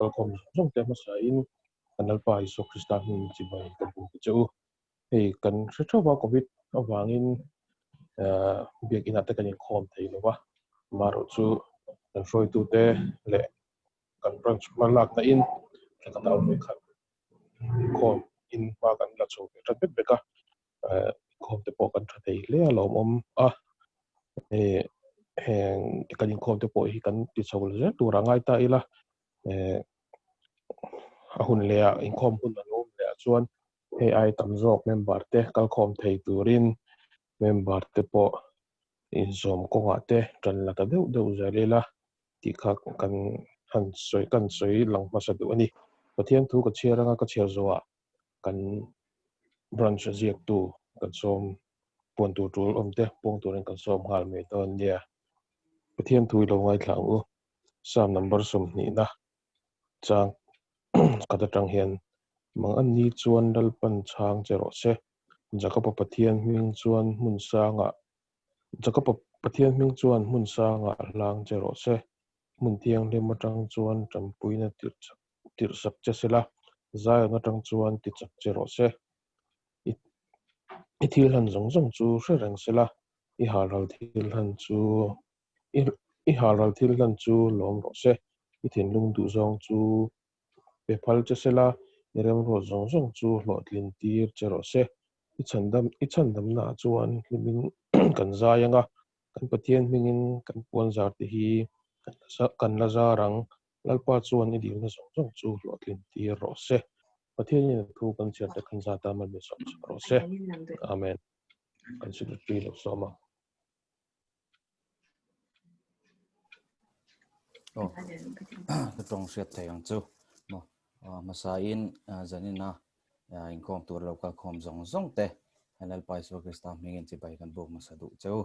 Kalkhawm zawng zawng te hmasain kan Lalpa Isua Krista hming chibai ka buk che u. Hei kan hre theuh a Covid avangin biakinah te kan inkhawm thei lo va, amaherawh chu kan hruaitute leh kan branch hma lakna in kan au khat inkhawm in hma kan la chho ve that vek vek a, inkhawm te pawh kan tha thei hle a lawmawm a, heng kan inkhawm te pawh hi kan ti chho zel tur a ngai ta ila, a hun leh ah inkhawm hun an awm leh ah chuan hei ai tam zawk member te kalkhawm thei turin member te pawh inzawm kawngah te tan la ta deuh deuh zel ila tih kha kan han sawi kan sawi lang hmasa duh a ni. Pathian thu ka chhiar anga ka chhiar zawhah kan branch a ziaktu kan sawm puan tur tul awm te puang turin kan sawm nghal mai dawn nia. Pathian thu i lo ngaithla ang u. Psalm number 20 na chang khat atang hian mang an ni chuan Lalpan chhang che rawh se. Jakoba Pathian hming chuan hmun sangah Jakoba Pathian hming chuan hmun sangah hlang che rawh se. Hmun thianghlim atang chuan tanpuina tirhsak che sela, Zion atang chuan tichak che rawh se. I thil hlan zawng zawng chu hre reng sela, i halral thil hlan chu i halral thil hlan chu lawm rawh se. I thinlung duhzawng chu pe phal che sela, i remruat zawng zawng chu hlawhtlin tir che rawh se. I chhandam i chhandamnaah chuan hlimin kan zai ang a, kan Pathian hmingin kan puanzar te hi kan la zar ang. Lalpa chuan i dilna zawng zawng chu hlawhtlin tir rawh se. Pathianin a thu kan chhiar te khan zat a mal min sawm chhuah rawh se. Amen. Kan secretary lo sawm ang. Oh, ka tawng hriat thei ang chu. Mo, hmasain zanina inkhawm tur lo kal khawm zawng zawng te Lalpa Isua Krista hmingin chibai kan buk hmasa duh cheu.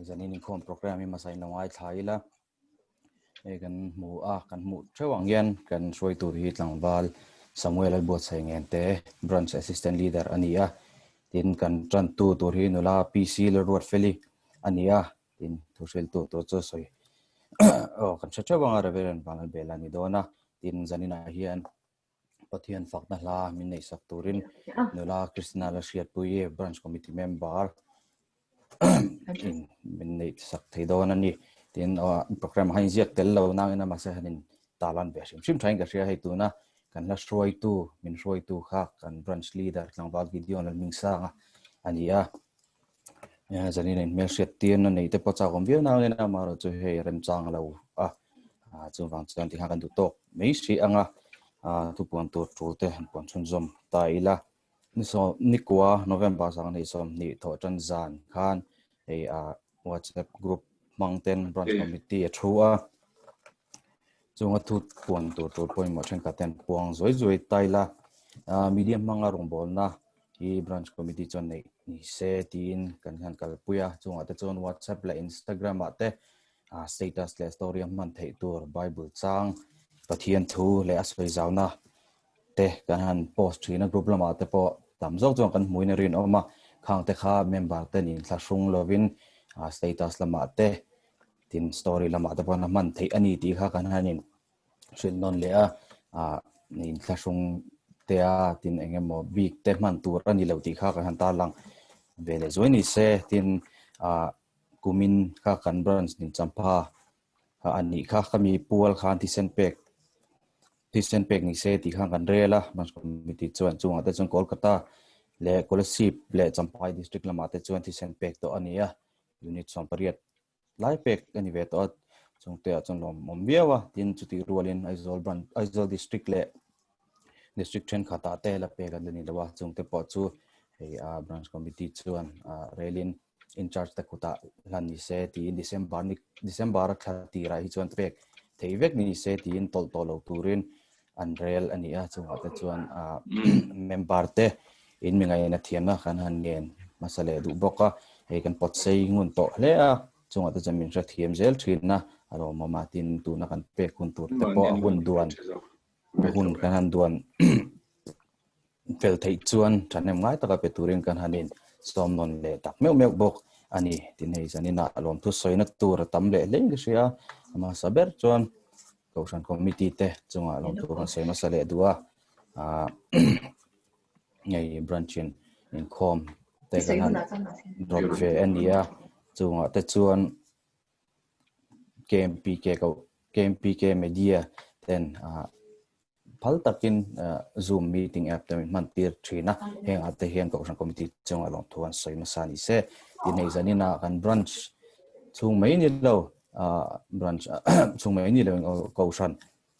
Zanin inkhawm program hi hmasain lo ngaithla ila. Hei kan hmu a, kan hmuh theuh ang hian kan hruai tur hi tlangval Samuel Lalbuatsaih Ngente, Branch Assistant Leader a ni a. Tin, kan tantu tur hi nula PC Lalruatfeli a ni a. Tin, thuhriltu tur chu sawi aw kan hre theuh ang a, Reverend Vanlalbela a ni dawn a. Tin, zaninah hian Pathian fakna hla min neihsak turin nula Christina Lalhriatpuii, Branch Committee Member in min neih sak thei dawn a ni. Tin, program ah hian ziak tel lo nangin a mahse hanin talan ve hrim hrim thain ka hria hei tuna kan hla hruaitu min hruaitu kha kan branch leader tlangval Gideon Lalhmingsanga a ni a. Zanin a inhmelhriat tirna nei te pawh chak awm viau nangin amaherawh chu hei remchang lo a, chuvang chuan tikhan kan duh tawk mai hrih ang a, thupuan tur tul te han puan chhunzawm ta ila. Ni sawm nikua November 2020 thawh tan zan khan hei WhatsApp group hmang ten branch committee a thu a, chunga thu puan tur tul pawimawh thenkhat ten puang zuai zuai ta ila. Media hmanga rawngbawlna hi branch committee chuan neih ni se tiin kan han kalpui a, chungah te chuan WhatsApp leh Instagram ah te status leh story a hman theih tur Bible chang Pathian thu leh a sawi zauna te kan han post thin a, group lamah te pawh tam zawk chuan kan hmuin a rinawm a, khang te kha member ten inthlahrung lovin status lamah te tin story lamah te pawh an hman theih a ni tih kha kan han in hrilh nawn leh a, inthlahrung te a tin eng emaw bik te hman tur a ni lo tih kha kan han tarlang ve leh zuai ni se tin kumin kha kan branch din champha a nih kha ka mi pual khan thisen pek thisen pek ni se tih khan kan rel a branch committee chuan chungah te chuan Kolkata leh Kolasib leh Champhai district lamah te chuan thisen pek tawh a ni a unit 18 lai pek a ni ve tawh a chungte ah chuan lawm awm viau a tin chutih rualin Aizawl branch Aizawl district leh district thenkhatah te la pek an la ni lo a chungte pawh chu hei a branch committee chuan relin in charge te kutah hlan ni se tiin December ni December a thla tirah hi chuan pek thei vek ni se tiin tawlh tawh lo turin an rel a ni a chungah te chuan member te in mi ngaihna thiamna kan han ngen hmasa leh duh bawk a hei kan pawt sei ngun tawh hle a chungah te chuan min hrethiam zel thin a a lawmawm a tin tuna kan pek hun tur te pawh a hun duan a hun kan han duan fel theih chuan thahnem ngai taka pe turin kan han in sawm nawn leh tak meuh meuh bawk a ni tin hei zanin ah lawmthu sawina tur a tam leh hle in ka hria a hmasa ber chuan. Kohhran Committee te chungah lawmthu kan sawi hmasa leh duh a, hei branch in inkhawm te kan han rawt ve a ni a, chungah te chuan KMPK KMPK Media ten phal takin Zoom meeting app te min hman tir thin a, heng ah te hian Kohhran Committee chungah lawmthu an sawi hmasa ni se. Tin hei zanin ah kan branch chhung mai ni lo branch chhung mai ni lo in Kohhran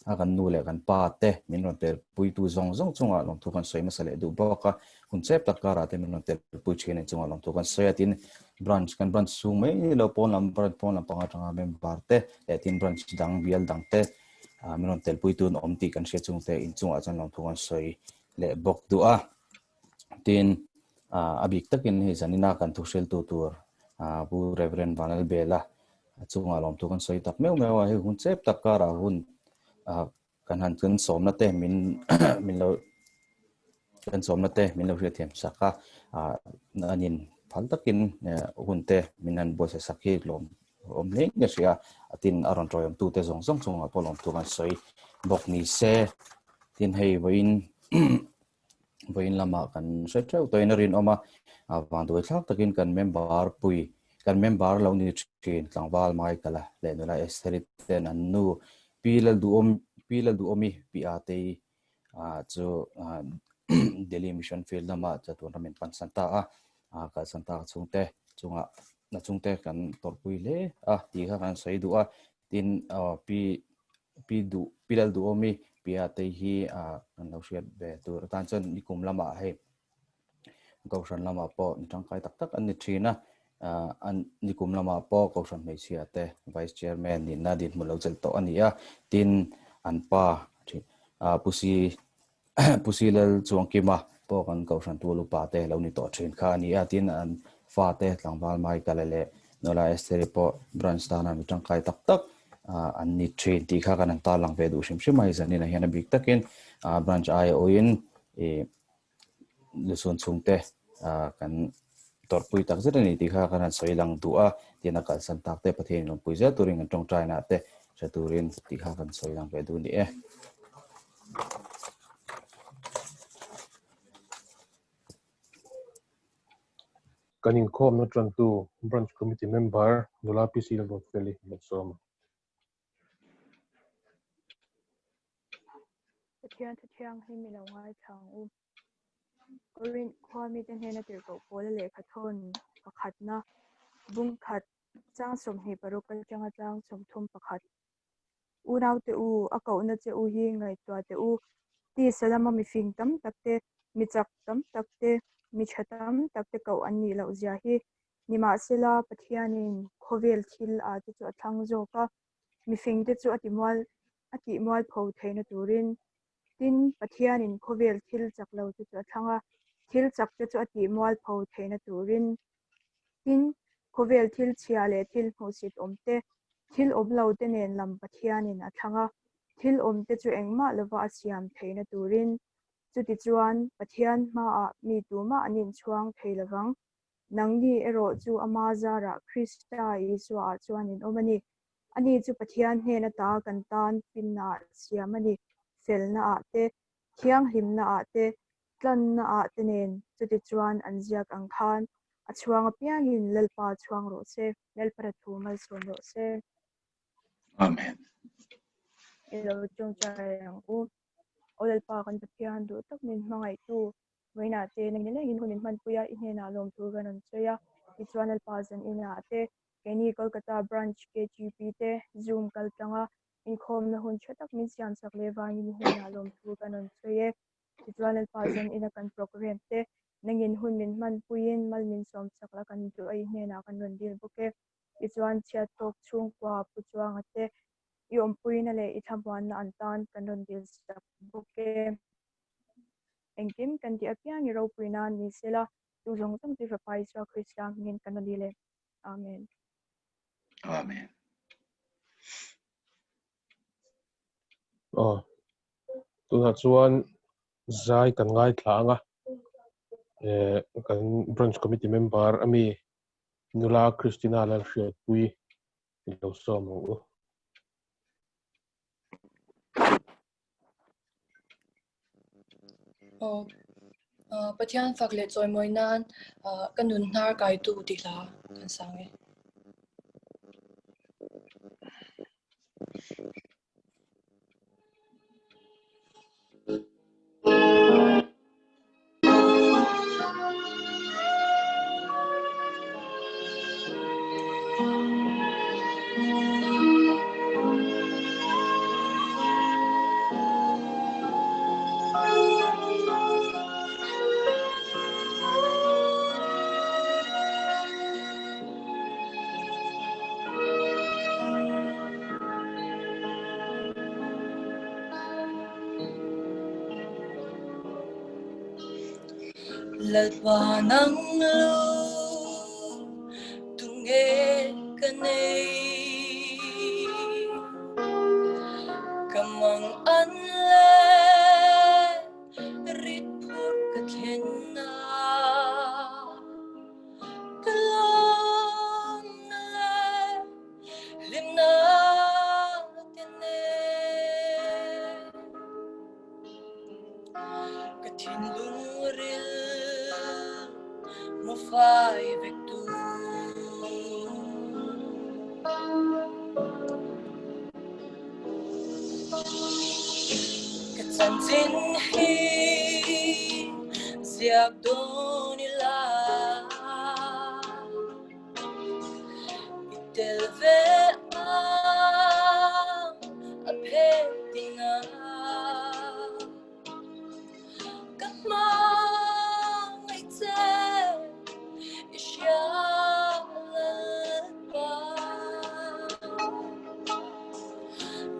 a kan nu leh kan pa te min rawn tel puitu zawng zawng chungah lawmthu kan sawi hmasa leh duh bawk a, hun chep tak karah te min rawn tel pui thin a chungah lawmthu kan sawi a, tin branch kan branch chhung mai ni lo pawn lam branch pawn lam panga atanga member te leh tin branch dang bial dang te min rawn tel puitu an awm tih kan hria chung te inchungah chuan lawmthu kan sawi leh bawk duh a, tin a bik takin hei zanina kan thuhriltu tur Pu Reverend Vanlalbela A chungah lawmthu kan sawi tak meuh meuh a, hei hun chep tak karah hun kan han kan sawmna te min min lo kan sawmna te min lo hriatthiam sak a, anin phal takin hun te min han buaisa sak hi lawm awm hle in ka hria a, tin a rawn tawiawm tu te zawng zawng chungah pawh lawmthu kan sawi bawk ni se, tin hei vawiin vawiin lamah kan hre theuh tawhin a rinawm a, vanduai thlak takin kan member pui kan member lo ni thin tlangval Michael a leh nula Estheri ten an nu Pi Lalduhawm Pi Lalduhawmi Pi Atei chu Delhi Mission Field lamah chatuan ramin pan san ta a, kalsan ta chhungte chungah na chhungte kan tawrhpui hle a tih kha kan sawi duh a, tin Pi Pi duh Pi Lal Duhawmi Pi Atei hi kan lo hriat ve tur atan chuan nikum lamah hei Kohhran lamah pawh mi tangkai tak tak an ni thin a, an nikum lamah pawh Kohhran hmeichhia te Vice Chairman nihna dinhmun lo chelh tawh a ni a, tin an pa Pu Si Pu Si Lal Chuangkima pawh kan Kohhran tual upa te lo ni tawh thin kha a ni a, tin an fate tlangval Michael-a leh Nula Estheri pawh branch tana mi tangkai tak tak an ni thin tih kha kan han tarlang ve duh hrim hrim a, hei zaninah hian a bik takin branch aia awin ih lusun chhungte kan tawrhpui tak zet a ni tih kha kan han sawi lang duh a, tin a kalsan tak te Pathian in rawn pui zel turin kan tawngtaina te hre turin tih kha kan sawi lang ve duh a ni e. Kan inkhawmna tantu Branch Committee Member Nula PC Lalruatfeli Malsawma. Pathian thu thianghlim i lo ngaithla ang u. Korinth khua mite hnena tirhkoh pawla lehkha thawn pakhatna bung khat chang 26 atanga chang 31. Unaute u, a kohna che u hi ngaihtuah teh u. Tisa lama mifing tam tak te, mi chak tam tak te, mi tha tam tak te koh an nih loh zia hi. Nimahsela, Pathianin khawvel thil ah te chu a thlang zawk a, mifingte chu a timual a tihmualpho theihna turin. Tin, Pathianin khawvel thil chak lo te chu a thlang a, thil chak te chu a tihmualpho theihna turin. Tin, khawvel thil chhia leh thil hmuhsit awm te, thil awm lo te nen lam Pathianin a thlang a, thil awm te chu engmah lova a siam theihna turin. Chutichuan, Pathian hmaah mi tumah an inchhuang thei lovang. Nangni erawh chu ama zarah Krista Isuaah chuan in awm a ni. Ani chu Pathian hnen ata kan tan finnaah siam a ni, felnaah te, thianghlimnaah te, tlannaah te nen chutichuan an ziak ang khan a chhuang apiangin Lalpa chhuang rawh se, Lalpa thu malsawm rawh se. Amen. I lo tawngtai ang u. Aw Lalpa kan Pathian duh tak min hmangaihtu Vawiinah te nang nilengin hun in hmanpui a, i hnenah lawmthu kan rawn sawi a. Tichuan Lalpa zan inah te, keini Kolkata Branch KGP te Zoom kal tlang a, inkhawmna hun tha tak min siam chak leh vangin i hnenah lawmthu kan rawn sawi e. Tichuan Lalpa zan ina kan program te nangin hun min hmanpuiin mal min sawm chak la kan duh a, i hnenah kan rawn dil bawk e. Tichuan chhiattawk chhungkua Pu Chuanga te i awmpuina leh i thlamuanna an tan kan rawn dil chak bawk e. Engkim kan tih apiang i ropui nan ni sela, chu zawng zawng chu Fapa Isua Krista hmingin kan rawn dil e. Amen. Amen. Aw, tunah chuan zai kan ngaithla ang a, eh, kan branch committee member ami nula Christina Lalhriatpui i lo sawm ang u. Aw, Pathian fak leh chawimawi nan ka nun hnar kaitu tih hla kan sang e. Lalpa nang lu tunge ka nei ka mang an le rit phur ka thlen na ka lawm na le hlim na te nen ka thinlung ril mu fai vek tu. Ka chanchin hi ziak dawn ila i tel ve ang a phet tinga ka hmangaih che i hria Lalpa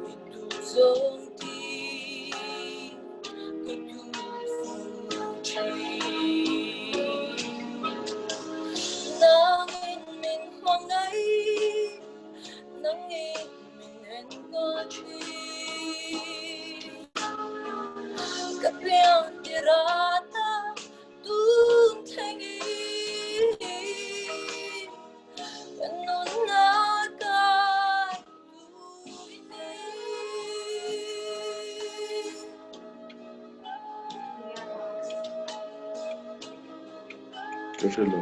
mi duh zawng ti ka duh fu thin nangin min hmangaih nangin min enkawl thin ka piang tirata tun thlengin ka nunna kai Ka hre lo.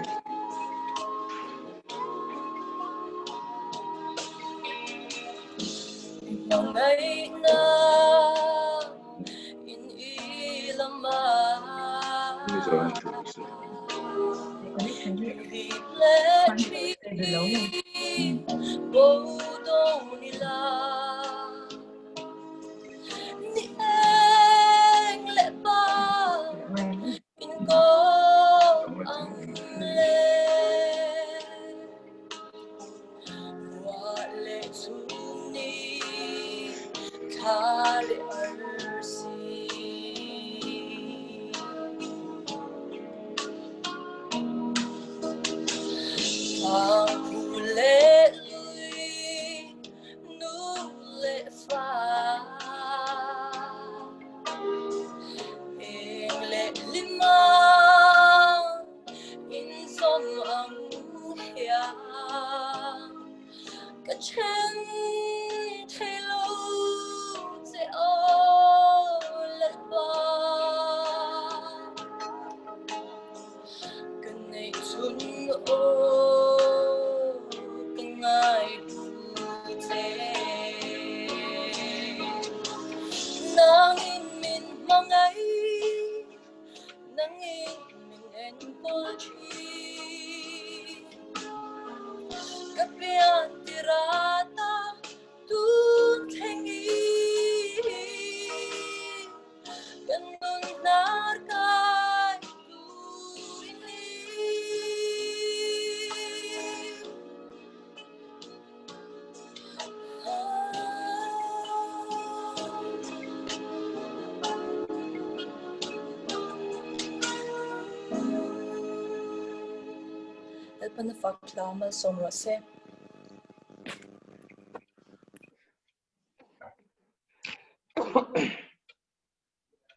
Lalpana fak hla malsawm rawh se.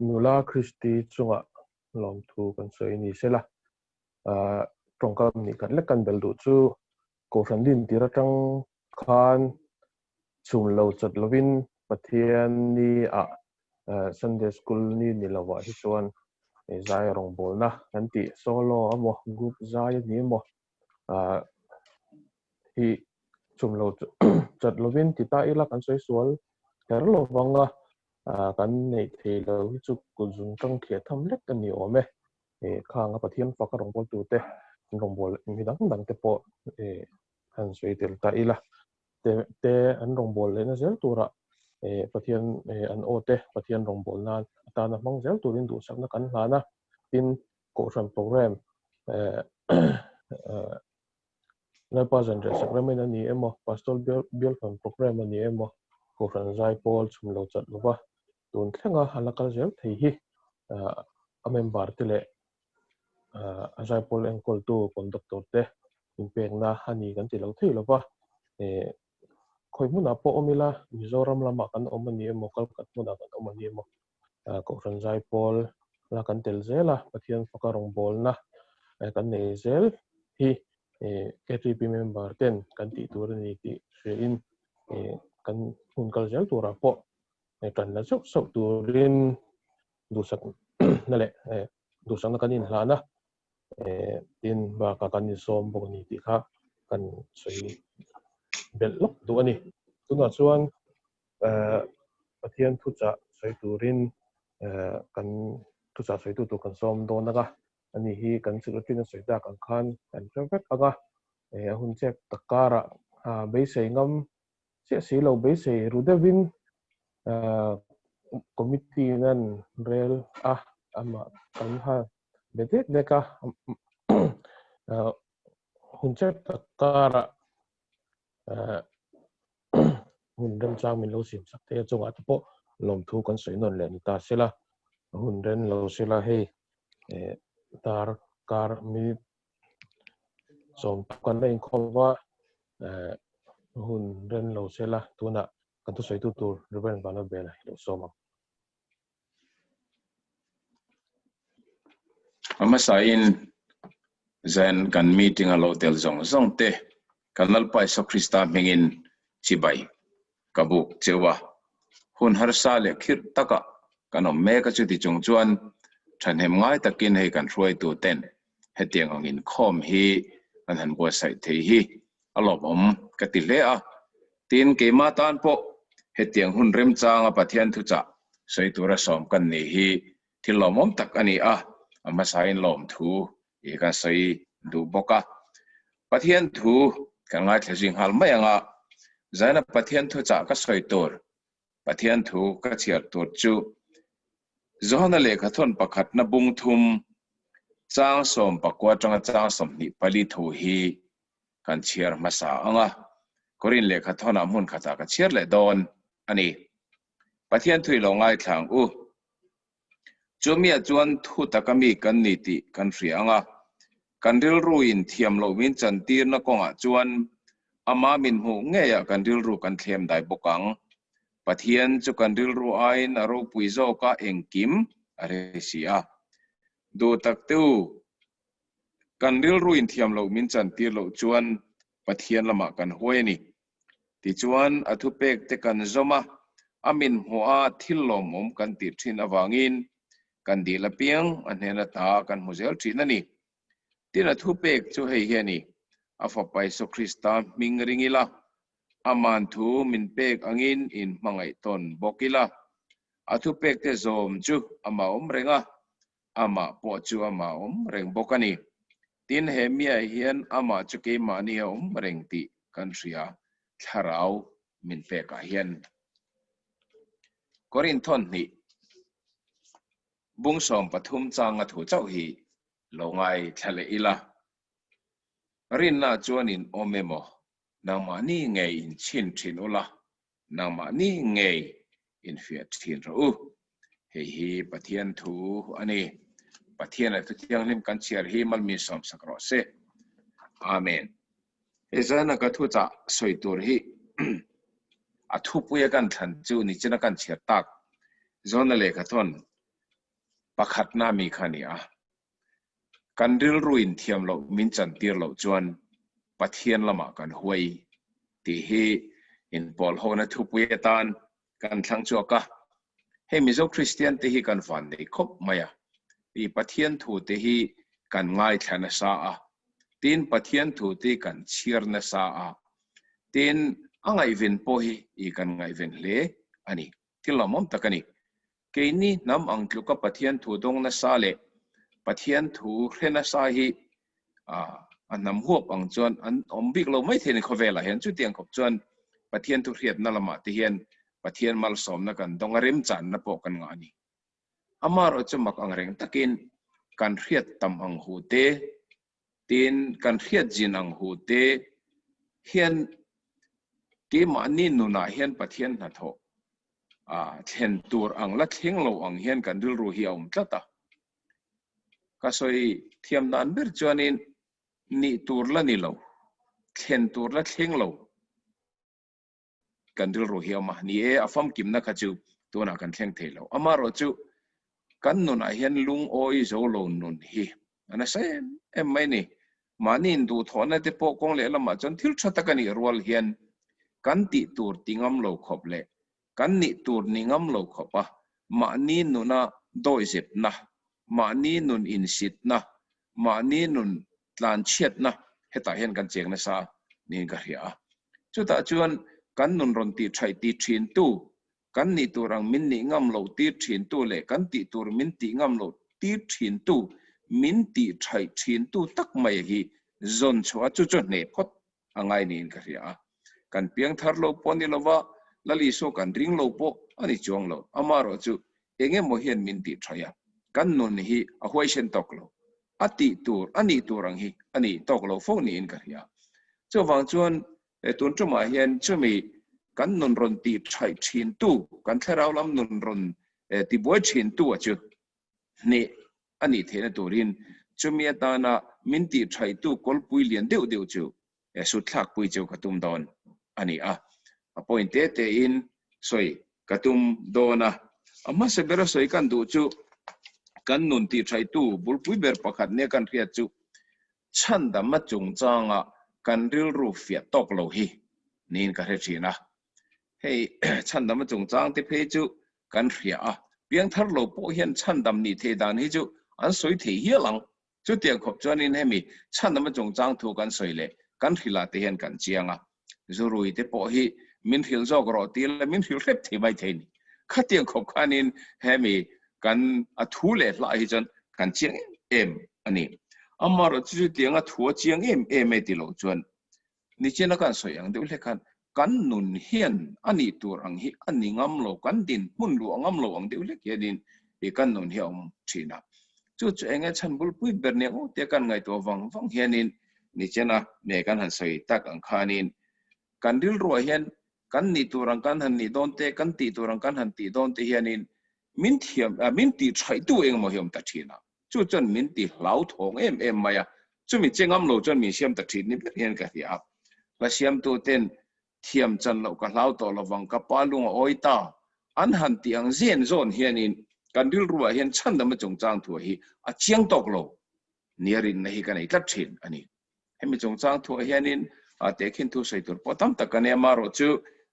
Nula Christy chungah lawmthu kan sawi ni sela. Tawngkam nih khat lek kan bel duh chu Kohhran din tir atang khan chhum lo chawt lovin Pathian ni ah Sunday School ni ni lovah hi chuan. Zai rawngbawlna kan tih solo emaw group zai a ni emaw ah hi chum lo chat lovin ti ta ila kan sawi sual kher lo vang a, ah kan neih thei lo hi chu kut zung tang thliah tham lek a ni awm e. Khang a Pathian faka rawngbawltu te rawngbâwl mi dang dang te pawh han sawi tel ta ila te te an rawngbâwl lehna zel turah Pathian an aw te Pathian rawngbâwl nan atana hmang zel turin duhsakna kan hlan a, tin Kohhran program Lalpa zanriah sacrament a ni emaw, Pastor Bialfan program a ni emaw, Kohhran zaipawl chhum lo chat lova tun thlenga a la kal zel thei hi a member te leh a zaipawl enkawltu conductor te inpekna a ni kan ti lo thei lova. Khawi hmunah pawh awm ila, Mizoram lamah kan awm a ni emaw, Kalkat hmunah kan awm a ni emaw, Kohhran zaipawl la kan tel zel a, Pathian faka rawngbawlna kan nei zel hi KTP member ten kan tih tur a ni tih hriain kan hun kal zel turah pawh kan la zauh zauh turin duhsakna leh duhsakna kan inhlan a, tin bakah kan insawm bawk a ni tih kha kan sawi belh lawk duh a ni. Tunah chuan Pathian thuchah sawi turin kan thuchah sawitu tur kan sawm dawn ang a, ani hi kan secretary a sawi tak ang khan kan hre vek ang a, a hun chep tak karah beisei ngam chiah si lo beisei ru deuhin committee nan rel a, amah kan ha be dek dek a, hun chep tak karah hun remchang min lo siam sak thei a chungah te pawh lawmthu kan sawi nawn leh ni ta sela hun ren lo sela hei dar kar minute sawm kan la inkhawm va hun ren lo sela tunah kan thusawitu tur Reverend Vanlalbela hi lo sawm ang. A hmasain zan kan meeting a lo tel zawng zawng te kan Lalpa Isua Krista hmingin chibai ka buk cheu a. Hun harsa leh khirh takah kan awm mek a chuti chung chuan thahnem ngai takin hei kan hruaitu ten hetiang ang inkhawm hi an han buatsaih thei hi a lawmawm ka ti hle a. Tin, keimah tan pawh hetiang hun remchanga Pathian thuchah sawi tura sawm kan nih hi thil lawmawm tak a ni a, a hmasain lawmthu i kan sawi duh bawk a. Pathian thu kan ngaithla zui nghal mai ang a, zaina Pathian thuchah ka sawi tur, Pathian thu ka chhiar tur chu Johana lehkhathawn pakhatna bung thum chang 14 atanga chang 24 thu hi kan chhiar hmasa ang a, Korin lehkha thawnah hmun khatah ka chhiar leh dawn a ni. Pathian thui lo ngaithla ang u. Chumiah chuan thu taka mi kan ni tih kan hria ang a, kan rilruin thiam loh min chantirna kawngah chuan ama min hmuh ngeiah kan rilru kan thlem dai bawk ang. Pathian chu kan rilru aiin a ropui zawka engkim a rei si a. Duh tak te u, Kan rilru inthiam loh min chantir loh chuan Pathian lamah kan huai a ni. Tichuan, a thupek te kan zawm a, a min hmuh a thil lawmawm kan tih thin avangin kan dil apiang a hnen ata kan hmu zel thin a ni. Tin, a thupek chu hei hi a ni, A Fapa Isua Krista hming ring ila, Aman thu min pek angin in hmangaih tawn bawk ila, a thupek te zawm chu amah awm reng a, Amah pawh chu amah awm reng bawk a ni. Tin, he miah hian amah chu keimahni a awm reng tih kan hria, thlarau min pekah hian. Korinthon hnih bung 13 changa thu chauh hi lo ngaithla leh ila. Rinna chuan in awm emaw, nangmahni ngei in chhin thin ula, Nangmahni ngei infiah thin rawh u. Hei hi Pathian thu a ni. Pathian a thu thianghlim kan chhiar hi malmi sawmsak rawh se. Amen. Hei zana ka thu chah sawi tur hi a thupuia kan thlan chu nichina kan chhiar tak Jona lehkhathawn pakhatna mi kha a ni a. Kan rilru in thiam loh min chantir loh chuan Pathian lamah kan huai tih hi inpawlhona thupui atan kan thlang chhuak a. Hei Mizo Kristian te hi kan van nei khawp mai a. I Pathian thu te hi kan ngaithla nasa a, tin Pathian thu te hi kan chhiar nasa a, tin a ngaihven pawh hi i kan ngaihven hle a ni. Thil lawmawm tak a ni. Keini hnam ang tluka Pathian thu dawng nasa leh Pathian thu hre nasa hi a hnam huap ang chuan an awm bik lo mai thei a ni khawvelah hian. Chutiang khawp chuan Pathian thu hriatna lamah te hian Pathian malsawmna kan dawng a, remchanna pawh kan ngah a ni. Amaherawh chu mak ang reng takin kan hriat tam ang hu te, tin kan hriat zin ang hu te hian keimahni nunah hian Pathian hnathawh thlen tur ang la thleng lo ang hian kan rilru hi a awm tlat a. Ka sawi thiam dan ber chuanin nih tur la ni lo, thlen tur la thleng lo. Kan rilru hi a awm a, ni e, a famkimna kha chu tunah kan thleng thei lo. Amaherawh chu kan nunah hian lungawi zo lo nun hi a nasa em em mai ni. Mahni induhthawhna te pawh kawng leh lamah chuan thil tha tak a nih rual hian kan tih tur ti ngam lo khawp leh kan nih tur ni ngam lo khawp a mahni nuna dawihzepna, mahni nun insitna, mahni nun tlanchhiatna hetah hian kan cheng nasa niin ka hria a. Chutah chuan kan nun rawn tih thaih ti thintu, kan nih tur ang min nih ngam loh tir thintu leh kan tih tur min tih ngam loh tir thintu, min tih thaih thintu tak mai hi zawn chhuah chu chu hneh phawt a ngai niin ka hria a. Kan piang thar lo pawh a ni lova, Lal Isua kan ring lo pawh a ni chuang lo. Amaherawhchu eng emaw hian min tih thaih a, kan nun hi a huaisen tawk lo. A tih tur, a nih tur ang hi a nih tawk lo fo niin ka hria. Chuvang chuan tun tumah hian chumi kan nun rawn tih thaih thintu, kan thlarau lam nun rawn tibuai thintu a chu hneh a nih theihna turin chumi atana min tih thaihtu kawlpui lian deuh deuh chu sutthlakpui chu ka tum dawn a ni a. A point te tein sawi ka tum dawn a. A hmasa bera sawi kan duh chu kan nun tih thaihtu bulpui ber pakhat nia kan hriat chu chhandamna chungchanga kan rilru fiah tawk lo hi niin ka hre thin a. Hei chhandamna chungchang te phei chu kan hria a, piangthar lo pawh hian chhandam nih theih dan hi chu an sawi thei hial ang. Chutiang khawp chuanin hemi chhandamna chungchang thu kan sawi leh kan hrilh ah te hian kan chiang a, zurui te pawh hi min hrilh zawk rawh ti la min hrilh hrep thei mai thei ni. Khatiang khawp khanin hemi kan a thu leh hlah hi chuan kan chiang em em a ni. Amaherawhchu chutianga thu a chiang em em e ti loh chuan Nichina kan sawi ang deuh hlek khan kan nun hian a nih tur ang hi a ni ngam lo, kan din hmun luah ngam lo ang deuh hlek hianin i kan nun hi a awm thin a. Chu chu enge chhan bulpui ber nia ngawt tia kan ngaihtuah vang vang hianin nichina me kan han sawi tak ang khanin kan rilruah hian kan nih tur ang kan han nih dawn te, kan tih tur ang kan han tih dawn te hianin min thiam, min tih thaihtu engemaw hi a awm ta thin a. Chu chuan min ti hlauthawng em em mai a, chumi che ngam lo chuan min siam ta thin ni ber hian ka hria a. Hla siamtu ten thiam chan loh ka hlau tawh lovang ka pa lung a awi ta an han tih ang zen zawn hianin kan rilruah hian chhandama chungchang thuah hi a chiang tawk lo nia rinna hi ka nei tlat thin a ni. Hemi chungchang thuah hianin tehkhin thu sawi tur pawh tam tak ka nei a, marawhchu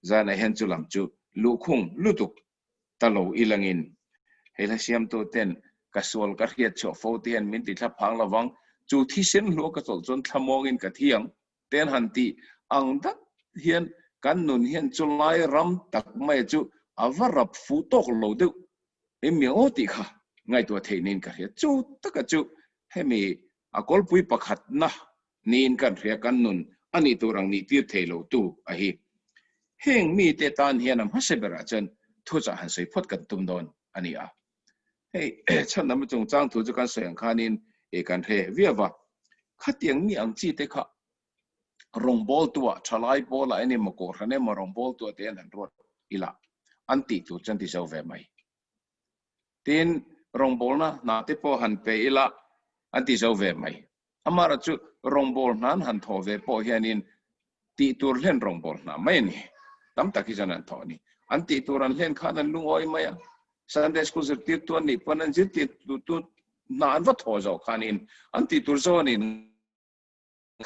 zanah hian chu lam chu luhkhung lutuk ta lo i langin hei hla siamtu ten ka sual ka hriat chhuah fo te hian min ti thla phang lovang, chu thisen hlua ka chawlh chuan thlamuangin ka thi ang te an han tih ang dat hian kan nun hian chulai ram tak mai chu a va rap fuh tawk lo deuh em mi aw tih kha ngaihtuah theih niin ka hria. Chu taka chu hemi a kawlpui pakhatna niin kan hria kan nun a nih tur ang nih tir thei lo tu a hi. Heng mite tan hian a hmasa berah chuan thuchah han sawi phawt kan tum dawn a ni a. Hei chhandam chungchang thu chu kan sawi ang khanin i kan hre viau va. Khatiang mi ang chi te kha rawngbawltuah thalai pawlah emaw kohhran emaw rawngbawltuah te an han ruat ila an tih tur chuan ti zo ve mai. Tin, rawngbawlna hna te pawh han pe ila an ti zo ve mai. Amaherawh chu rawngbâwl hna an han thawh ve pawh hianin tih tur hlen rawngbâwl hna mai a ni. Tam tak hi chuan an thawh a ni. An tih tur an hlen khan an lungawi mai a. Sunday School zirtirtu an nih pawn an zirtirtu hna an va thawh zawh khanin an tih tur zawnin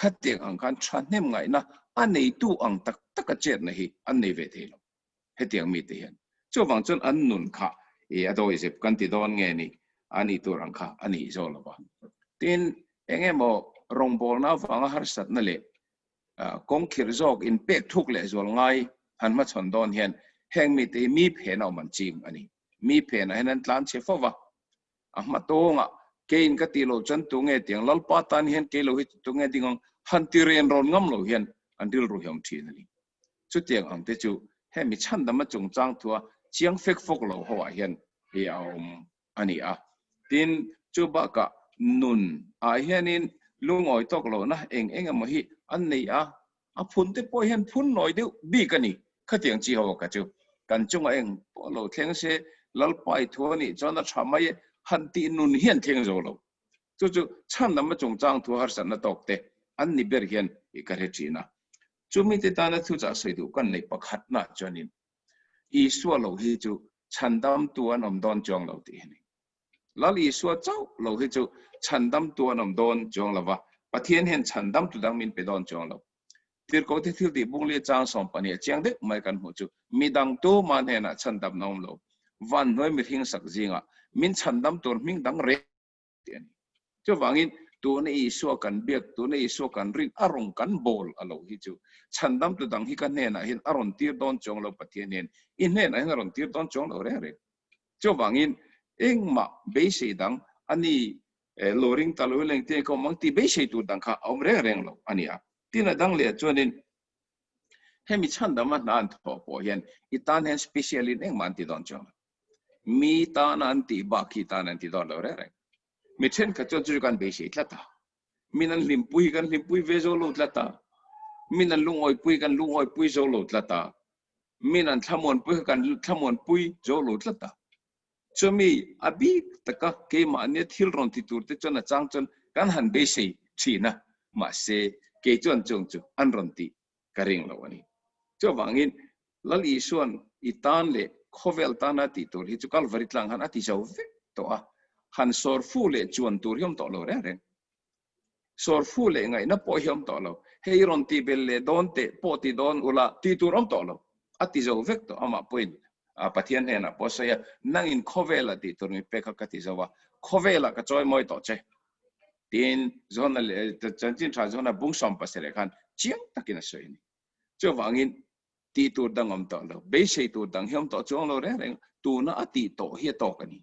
khatiang ang khan thahnem ngaihna a neitu ang tak taka chetna hi an nei ve thei lo. Hetiang mite hian. Chuvang chuan an nun kha i a dawizep kan ti dawn nge ni? A nih tur ang kha a nih zawk lo va. Tin, eng emaw rawngbawlna avanga harsatna leh kawng khirh zawk inpek thuk leh zual ngai han hmachhawn dawn hian heng mite hi mi phena awm an ching a ni. Mi phenah hian an tlan chhe fo va, a hma tawngah keiin ka tih loh chuan tunge tiang Lalpa tan hian kei lo hi tunge ding ang han ti ren rawn ngam lo hian an rilru hi a awm thin a ni. Chutiang ang te chu hemi chhandama chungchang thua chiang fek fawk lo ho ah hian hi a awm a ni a. Tin, chu bakah nun ah hianin lungawi tawk lohna eng eng emaw hi an nei a, a phun te pawh hian phun nawi deuh bik a ni. Khatiang chi ho kha chu kan chungah eng pawh lo thleng se Lalpa i thu a nih chuan a tha mai e, han tih nun hian thleng zo lo. Chu chu chhandama chungchang thu harsatna tawk te an ni ber hian i ka hre thin a. Chumi te tana thuchah sawi duh kan neih pakhatna chuanin Isua lo hi chu chhandamtu an awm dawn chuang lo tih hi a ni. Lal Isua chauh lo hi chu chhandamtu an awm dawn chuang lo va, Pathian hian chhandamtu dang min pe dawn chuang lo. Tirhkoh te thil tih bungli chang 12 a chiang deuh mai kan hmuh chu midang tuma hnenah chhandamna awm lo, vanhnuai mihring sak zingah min chhandam tur hming dang reng tih a ni. Chuvangin tuna Isua kan biak, tuna Isua kan rin a rawn kan bawl a lo hi chu chhandamtu dang hi ka hnenah hian a rawn tir dawn chuang lo Pathian hian i hnenah hian a rawn tir dawn chuang lo reng reng. Chuvangin engmah beisei dang a ni lo ring ta lo i leng te ka awm ang tih beisei tur dang kha a awm reng reng lo a ni a. Tin a dang leh chuanin hemi chhandama hna an thawh pawh hian i tan hian special in engmah an ti dawn chuang lo. Mi tana an tih bak hi tan an ti dawn lo reng reng. Mi thenkhat chuan chu chu kan beisei tlat a. Min an hlimpui hi kan hlimpui ve zo lo tlat a. Min an lungawipui kan lungawipui zo lo tlat a. Min an thlamuanpui kha kan thlamuanpui zo lo tlat a. Chumi a bik taka keimahnia thil rawn ti tur te chuan a chang chuan kan han beisei thin a, mahse kei chuan chung chu an rawn tih ka ring lo a ni. Chuvangin Lal Isua'n i tan leh khawvel tana tih tur hi chu Kalvari tlang khan a ti zo vek tawh a, han sawr fu leh chuan tur hi awm tawh lo reng reng. Sawr fu leh ngaihna pawh hi awm tawh lo. Hei rawn tih bel leh dawn teh pawh ti dawn ula tih tur awm tawh lo. A ti zo vek tawh amah pawhin Pathian hnenah pawh a sawi a, nangin khawvela tih tur mi pek kha ka ti zo a, khawvelah ka chawi mawi tawh che. Tiin Johana leh Chanchin Tha Johana bung 17 khan chiang takin a sawi a ni. Chuvangin tih tur dang awm tawh lo, beisei tur dang hi awm tawh chuang lo reng reng, tuna a tih tawh hi a tawk a ni.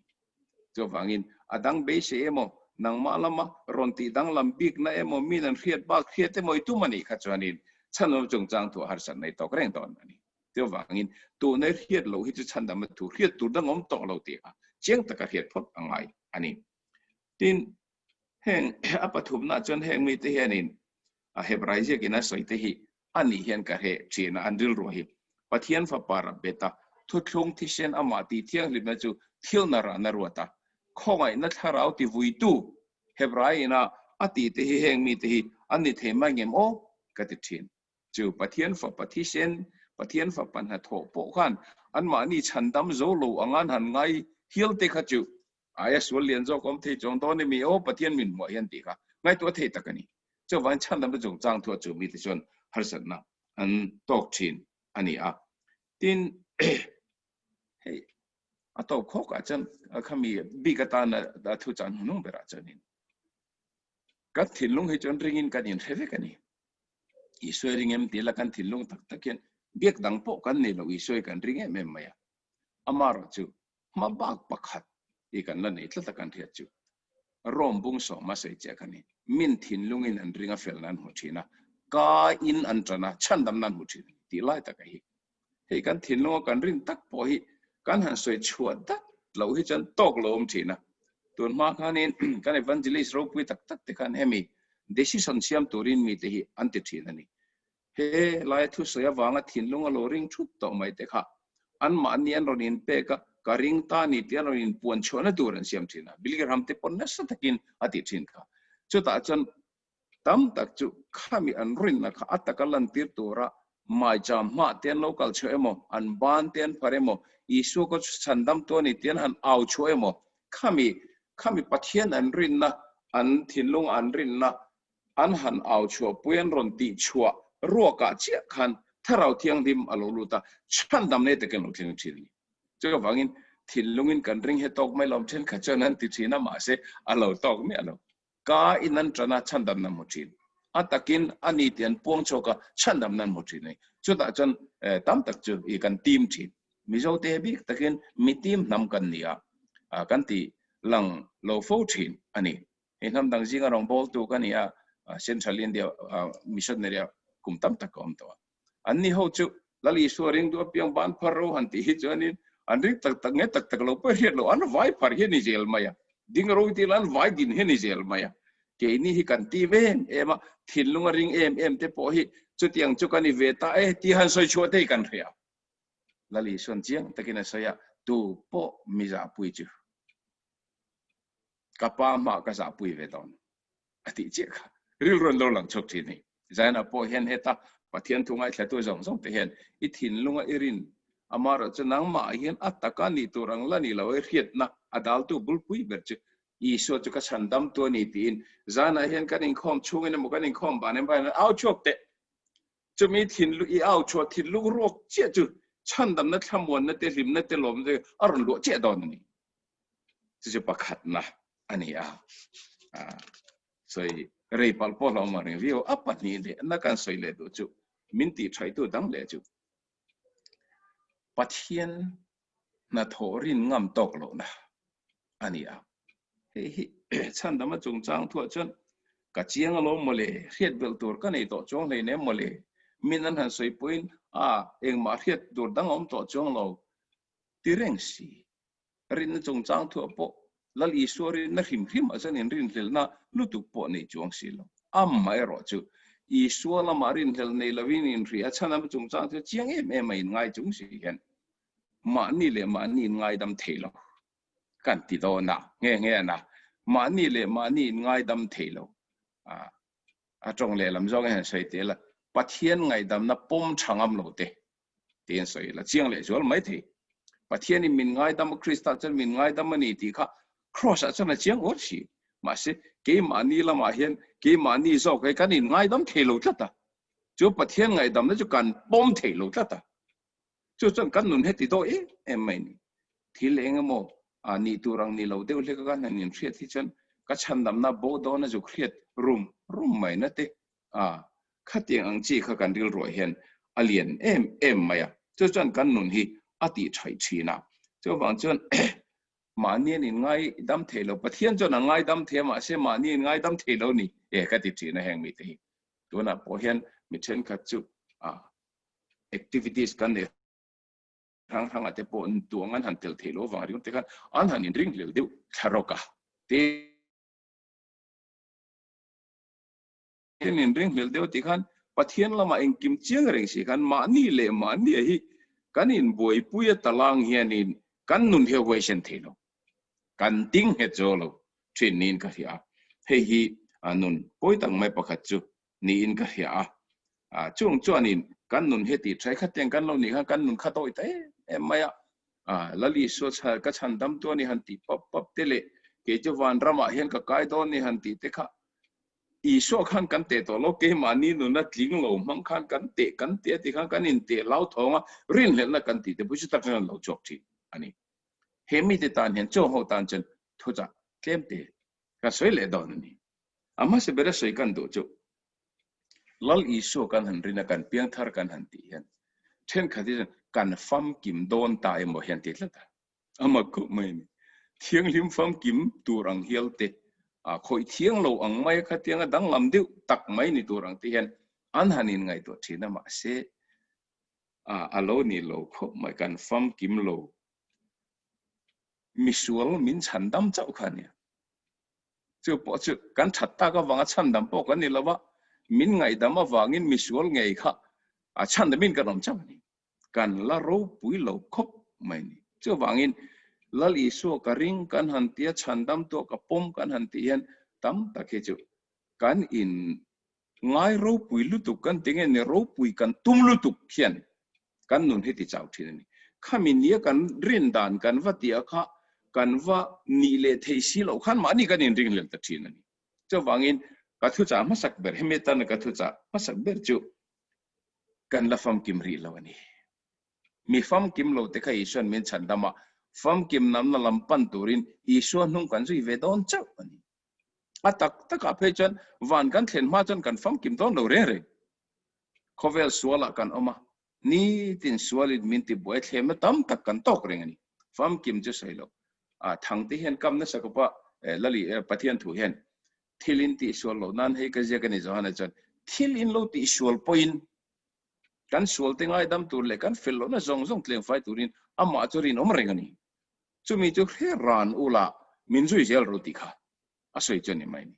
Chuvangin a dang beisei emaw, nangmah lama rawn tih danglam bikna emaw, min an hriat bak hriat emaw i tum a nih kha chuanin chhanawm chungchang thu harsat nei tawk reng dawn a ni. Chuvangin tuna i hriat loh hi chu chhandam a thu hriat tur dang awm tawh lo tih kha chiang taka hriat phawt a ngai a ni. Tin, heng a pathumna chuan heng mite hianin a Hebrai ziakin a sawi te hi a nih hian ka hre thin a, an rilru hi Pathian Fapa rap bet a, thuthlung thisen amah tih thianghlimna chu thilna rahna ruat a, khawngaihna thlarau ti vuitu Hebrai ina a tih te hi heng mite hi an ni thei mai ngem aw ka ti thin. Chu Pathian Fapa thisen, Pathian Fapa hnathawh pawh khan anmahni chhandam zo lo anga an han ngai hial te kha chu aia sual lian zawk awm thei chuang dawn emi aw Pathian min hmuah hian tih kha ngaihtuah thei tak a ni. Chuvangin chhandamna chungchang thuah chu mite chuan harsatna an tawk thin a ni a. Tin, hei a tawp khawkah chuan khami bik atana thu chan hnung berah chuanin kan thinlung hi chuan ringin kan inhre vek a ni. Isua ring em tih la kan thinlung tak tak hian biak dang pawh kan nei lo Isua hi kan ring em em mai a. Amaherawh chu hma bak pakhat hi kan la nei tlat a kan hriat chu Rome bung sawma sawi chiah kha ni. Min thinlungin an ring a felna an hmu thin a, ka in an tan a, chhandamna an hmu thin a ni tih lai taka hi. Hei kan thinlunga kan rin tak pawh hi kan han sawi chhuah dat loh hi chuan tawk lo awm thin a. Tun hma khanin kan evangelist ropui tak tak te khan hemi decision siam turin mite hi an ti thin a ni. He laia thusawi avanga thinlunga lo ring thut tawh mai te kha anmahni an rawn inpek a, ka ring ta ni tih an rawn inpuan chhuahna tur an siam thin a. Billy Graham te pawn nasa takin a ti thin kha. Chutah chuan Tam tak chu khami an rinna kha a taka lantir tura maicham hmah te an lo kal chhuah emaw, an ban te an phar emaw, Isua ka chhandam tu a ni tih an han au chhuah emaw, khami khami Pathian an rinna, an thinlung an rinna an han au chhuah pui an rawn tih chhuah ruakah chiah khan Thlarau Thianghlim a lo lut a, chhandam nei takin a lo thleng thin a ni. Chuvangin. Thinlungin kan ring he tawk mai lo thenkhat chuan an ti thin a, mahse a lo tawk miah lo. Ka in an tan a, chhandamna hmu thin. A takin a ni tih an puang chhuak a, chhandamna an hmu thin a ni. Chutah chuan tam tak chu i kan tim thin. Mizote bik takin mi tim hnam kan ni a, kan ti lang lo fo thin a ni. Hei hnam dang zinga rawngbawltu ka ni a, Central India missionary a kum tam tak ka awm tawh a. An ni ho chu Lal Isua ring duh apiang ban phar ro han tih hi chuanin an ring tak tak nge tak tak lo pawh hriat loh an vai phar hi a ni zel mai a, ding ro ti ila an vai din hi a ni zel mai a. Keini hi kan tim em em a, thinlung a ring em em te pawh hi chutiang chu ka ni ve ta e tih han sawi chhuah te hi kan hria. Lal Isuan chiang takin a sawi a, tu pawh mi zahpui chu ka pa hmah ka zahpui ve dawn. A tih chiah kha rilru an lo lang chhuak thin hi. Zaina pawh hian heta Pathian thu ngaithlatu zawng zawng te hian i thinlunga i rin amaherawhchu nangmah hian a taka nih tur ang la ni lo i hriatna a daltu bulpui ber chu Isua chu ka chhan damtu a ni tiin zanah hian kan inkhawm chhungin emaw kan inkhawm ban emaw hian au chhuak teh. Chumi thinlung i au chhuah thinlung ruak chiah chu chhandamna thlamuanna te hlimna te lawmna te a rawn luah chiah dawn a ni. Chu chu pakhatna a ni a. Sawi rei palh pawh hlauh mah reng viau a pahnih leh na kan sawi leh duh chu min tih thaihtu dang leh chu Pathian hnathawh rin ngam tawk lohna a ni a. Hei hi chhandama chungchang thuah chuan ka chiang alawm mawle, hriat belh tur ka nei tawh chuang hleinem mawle, min an han sawi pawhin a engmah hriat tur dang a awm tawh chuang lo ti reng si. Rinna chungchang thuah pawh Lal Isua rinna hrim hrim a chuan inrinhlelhna lutuk pawh nei chuang si lo. Amaherawh chu Isua lamah rinhlelh nei lovin inhria chhan ama chungchang chu chiang em em a inngai chung si hian mahni leh mahni inngaidam thei lo kan ti dawn a, nge nge a na, mahni leh mahni inngaidam thei lo a tawng lehlam zawng hian sawi tel a, Pathian ngaihdamna pawm tha ngam lo te tiin sawi la chiang leh zual mai thei. Pathianin min ngaidam a, Krista chuan min ngaidam a ni tih kha Kraws ah chuan a chiang awt si. Mahse, keimahni lamah hian keimahni zawk hi kan inngaidam thei lo tlat a. Chu Pathian ngaihdamna chu kan pawm thei lo tlat a. Chu chuan kan nun heti daw em em mai ni. Thil eng emaw a nih tur ang ni lo deuh hlek a kan han inhriat hi chuan ka chhandamna bo dawn a zuk hriat rum rum mai na te a, khatiang ang chi kha kan rilruah hian a lian em em mai a, chu chuan kan nun hi a tih thaih thin a, chuvang chuan mahni an inngaidam thei lo, Pathian chuan a ngaidam thei a mahse mahni an inngaidam thei lo ni e ka ti thin a heng mite hi. Tunah pawh hian mi thenkhat chu activities kan nei hrang hrangah te pawh tuang an han tel thei lo vang ringawt te khan an han inringhlel deuh thla rawk a, tin, Pathian in ring hmel deuh tih khan Pathian lamah engkim chiang reng si khan mahni leh mahni hi kan inbuaipui a talang hianin kan nun hi a huaisen thei lo. Kan ding nghet zo lo thin niin ka hria a. Hei hi nun pawi tak mai pakhat chu niin ka hria a. Chung chuanin kan nun hi tih tha khat tiang kan lo nih khan kan nun kha tawi ta em em mai a. Lal Isua ka chhan dam tu a ni han tih pap pap te leh kei chu vanramah hian ka kai dawn ni han tih te kha Isua khan kan teh tawh lo, keimahni nuna tling lo hmang khan kan teh kan teh a ti khan kan inteh lau thawng a, rinhlelhna kan tih te pawh chu tak chuan an lo chhuak thin a ni. He mite tan hian chaw ho tan chuan thuchah tlem te ka sawi leh dawn a ni. A hmasa bera sawi kan duh chu Lal Isua kan han rin a, kan piangthar kan han tih hian thenkhat hi chuan kan famkim dawn ta emaw hian ti tlat a. A mak khawp mai a ni. Thianghlim famkim tur ang hial te, a khawih thiang lo ang mai a khatianga danglam deuh tak mai ni tur ang te hian an han inngaihtuah thin a, mahse a a lo ni lo khawp mai, kan famkim lo. Misual min chhandam chauh kha a nia. Chu pawh chu kan that tak avanga chhandam pawh kan ni lo va, min ngaihdam avangin misual ngei kha a chhandamin kan awm chauh a ni. Kan la ropui lo khawp mai ni. Chuvangin Lal Isua ka ring kan han tia chhandam tuah ka pawm kan han tih hian tam tak hi chu kan in ngai ropui lutuk kan ti nge ni ropui kan tum lutuk hian kan nun hi ti chau thin a ni. Khami nia kan rin dan kan va tia kha kan va nih leh thei si loh khan mahni kan inringhlel ta thin a ni. Chuvangin ka thuchah hmasak ber hemi atana ka thuchah hmasak ber chu Kan la famkim rih lo a ni. Mi famkim lo te kha Isuan min chhandam a, Famkim namna lam pan turin Isua hnung kan zui ve dawn chauh a ni. A tak takah phei chuan van kan thlen hma chuan kan famkim dawn lo reng reng. Khawvel sualah kan awm a, nitin sualin min tibuai thlemna tam tak kan tawk reng a ni. Famkim chu sawi lo. A thangte hian kam nasa khawpa Lali Pathian thu hian thil in tihsual loh nan hei ka ziak a ni Johana chuan thil in lo tihsual pawhin kan sualte ngaidam tur leh kan fel lohna zawng zawng tlengfai turin amah chu rinawm reng a ni. Chumi chu hre ran ula min zui zel ru tih kha a sawi chu a ni mai ni.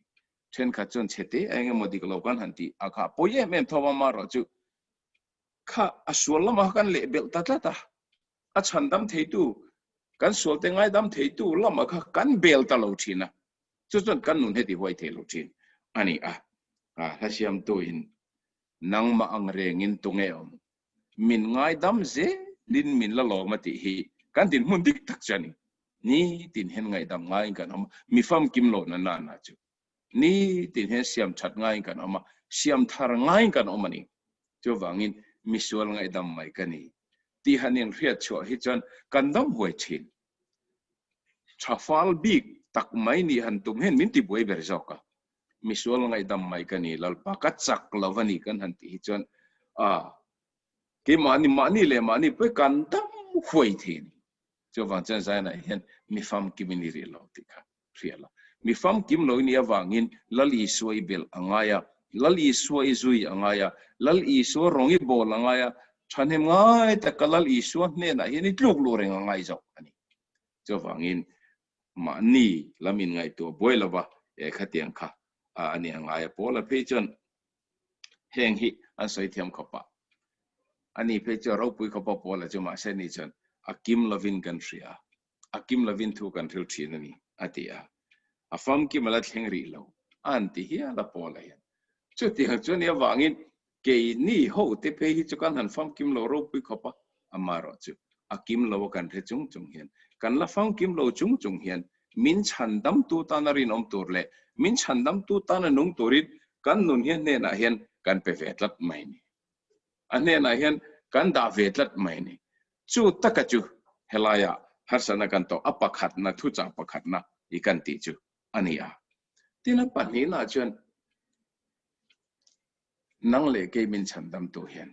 Thenkhat chuan chhe te a eng emaw dik lo kan han tih a kha pawi em em tho a amaherawh chu kha a sual lamah kha kan leh belh ta tlat a, a chhandam theitu kan sualte ngaidam theitu lamah kha kan bel ta lo thin a, chu chuan kan nun heti huai thei lo thin a ni a, hla siamtuin nangmah ang rengin tunge awm? Min ngaidam zelin min la lawm a tih hi kan dinhmun dik tak chu a ni. Nitin hian ngaihdam ngaiin kan awm a, mi famkim lohna nana chu. Nitin hian siam that ngaiin kan awm a, siam thar ngaiin kan awm a ni. Chuvangin misual ngaihdam mai ka ni tih han inhriat chhuah hi chuan kan dam huai thin. Tha fal bik tak mai nih han tum hian min tibuai ber zawk a. Misual ngaihdam mai ka ni Lalpa ka chak lo a ni kan han tih hi chuan a keimahni mahni leh mahni pawh kan dam huai thei a ni. Chuvang chuan Zion-ah hian mi famkim i ni rih lo tih kha hria la. Mi famkim lo i nih avangin Lal Isua i belh a ngai a, Lal Isua i zui a ngai a, Lal Isua rawng i bawl a ngai a, thahnem ngai taka Lal Isua hnenah hian i tluk luh reng a ngai zawk a ni. Chuvangin mahni lam inngaihtuah buai lova eh khatiang kha a ni a ngai a. Paula phei chuan heng hi an sawi thiam khawp a, ani phei chuan ropui khawpa Paula chu mahse ni chuan a kim lovin kan hria a, a kim lovin thu kan hril thin a ni a ti a, a famkim a la thleng rih lo a han ti hial a Paula hian. Chutiang chuan i avangin keini ho te phei hi chu kan han famkim lo ropui khawp a, amaherawhchu a kim lo a kan hre chung chung hian kan la famkim lo chung chung hian min chhandamtu tana rinawm tur leh min chhandamtu tana nung turin kan nun hi a hnenah hian kan pe ve tlat mai ni. A hnenah hian kan dah ve tlat mai ni. Chu taka chu helaiah harsatna kan tawh a pakhatna thuchah pakhatna i kan tih chu a ni a. Tin a pahnihnaah chuan nang leh kei min chhandamtu hian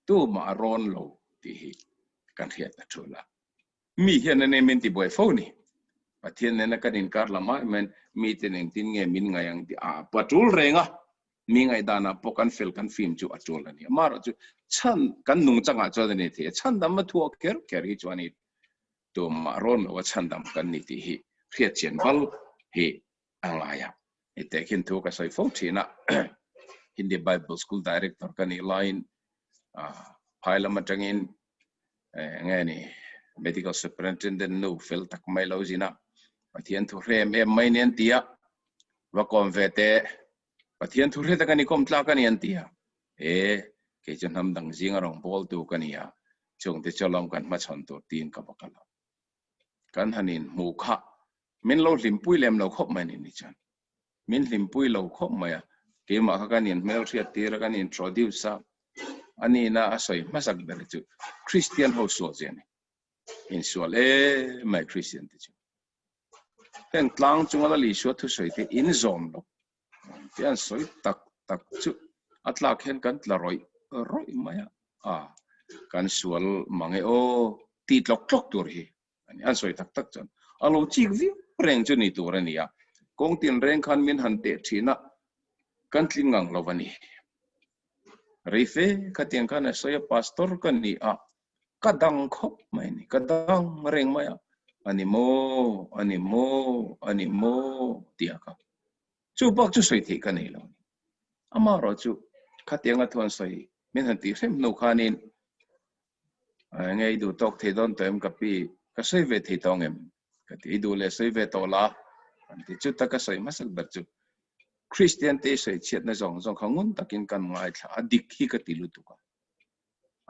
tumah a rawn lo tih hi kan hriat a tul a. Mi hian an em in tibuai fo ni. Pathian nena kan inkar lam ai maiin miten engtin nge min ngaih ang tih a patul reng a, mi ngaihdanah pawh kan fel kan fim chu a tul a ni. Amaherawh chu chhan kan nungchangah chuan a ni thei a, chhandam a thuah kher kher hi chuan i tumah rawn lo a chhandam kan ni tih hi hriatchian bal hi a ngai a. Hei tehkhin thu ka sawi fo thin a, Hindi Bible School Director ka nih laiin phai lam atangin nge ni Medical Superintendent nu fel tak mai lo zin a, Pathian thu hre em em mai ni an ti a, va kawm ve teh, Pathian thu hre tak a ni kawm tlak a ni an ti a, e kei chu hnam dang zinga rawngbawltu ka ni a, chungte chu lawm kan hmachhawn tur tiin ka va kal a. Kan han inhmuh kha Min lo hlimpui lem lo khawp mai ni chuan. Min hlimpui lo khawp mai a, keimah kha kan inhmelhriat tir a, kan introduce a, a nihna a sawi hmasak ber chu Christian ho sual zia a ni. Insual em mai Christian te chu. Heng tlang chunga Lal Isua thusawi te inzawm lo te an sawi tak tak chu a tlak hian kan tla rawih rawih mai a, a kan sual mang e aw tih tlawk tlawk tur hi An sawi tak tak chuan a lo chik viau reng chu ni tur a ni a, kawng tin reng khan min han teh thin a, kan tling ngang lo a ni. Reife khatiang khan a sawi a, Pastor ka ni a, ka dang khawp mai a ni, ka dang reng mai a, a ni maw, a ni maw, a ni maw tih a kha. Chu bak chu sawi theih ka nei lo a ni. Amaherawhchu khatianga thu an sawi min han tih hrem hnu khanin Enge i duh tawk thei dawn tawh em ka pi? Ka sawi ve thei tawh ang em? Ka ti, i duh leh sawi ve tawh la an ti. Chuta ka sawi hmasak ber chu Kristian te i sawi chhiatna zawng zawng kha ngun takin kan ngaithla a, dik hi ka ti lutuk a.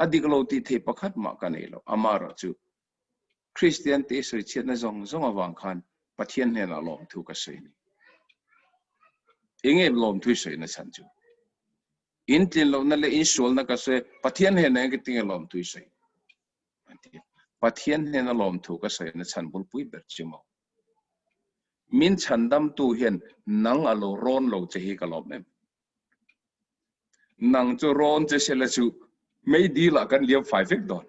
A dik lo tih theih pakhat mah ka nei lo. Amaherawh chu Kristian te i sawi chhiatna zawng zawng avang khan Pathian hnenah lawmthu ka sawi a ni. Enge lawmthu i sawina chhan chu? In tlin lohna leh in sualna ka sawi, Pathian hnenah hian ka tinge lawmthu i sawi? An ti. Pathian hnena lawmthu ka sawina chhan bulpui ber chu maw? Min chhandamtu hian nang a lo rawn lo che hi ka lawm em? Nang chu rawn che sela chu mei dilah kan liam fai vek dawn.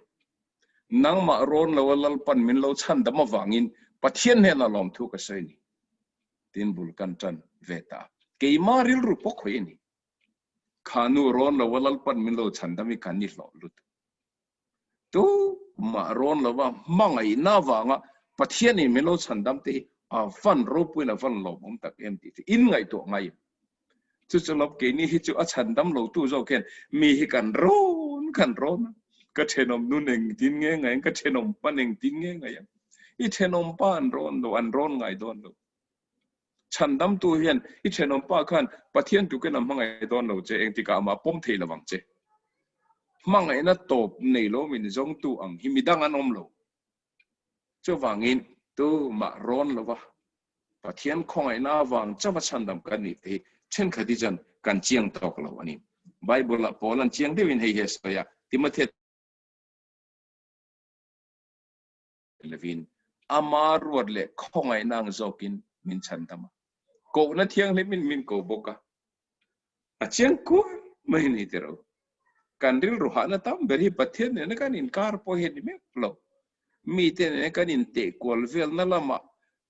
Nangmah rawn lo a Lalpan min lo chhandam avangin Pathian hnenah lawmthu ka sawi ni. Tin bul kan tan ve ta a. Keimah rilru pawh khawih a ni. Kha nu rawn lo a Lalpan min lo chhandam hi kan ni hlawh lutuk. Tumah rawn lova hmangaihna avanga Pathianin min lo chhandam te hi a van ropuiin a van lawmawm tak em tih chu in ngaihtuah ngai em? Chu chu lawm keini hi chu a chhandam lotu zawk hian mi hi kan rawn kan rawn a, ka thenawm nun engtin nge ngai ang, ka thenawm pan engtin nge ngai ang, i thenawm pa an rawn lo, an rawn ngai dawn lo. Chhandamtu hian i thenawmpa khan Pathian tukin a hmangaih dawn lo che, engtikah amah pawm thei lo ang che. Hmangaihna tawp nei lo min zawngtu ang hi midang an awm lo. Chuvangin tumah rawn lova Pathian khawngaihna avang chauha chhandam kan nih te hi thenkhat hi chuan kan chiang tawk lo a ni. Bible-ah Paul an chiang deuhin hei hi a sawi a, Timothea lovin ama ruat leh khawngaihna ang zawkin min chhan dam a, kohna thianghlimin min ko bawk a, a chiang kual mai ni tih ro. Kan rilru hahna tam ber hi Pathian nena kan inkar pawh hi a ni mek lo. Mite nena kan inteh kual velna lamah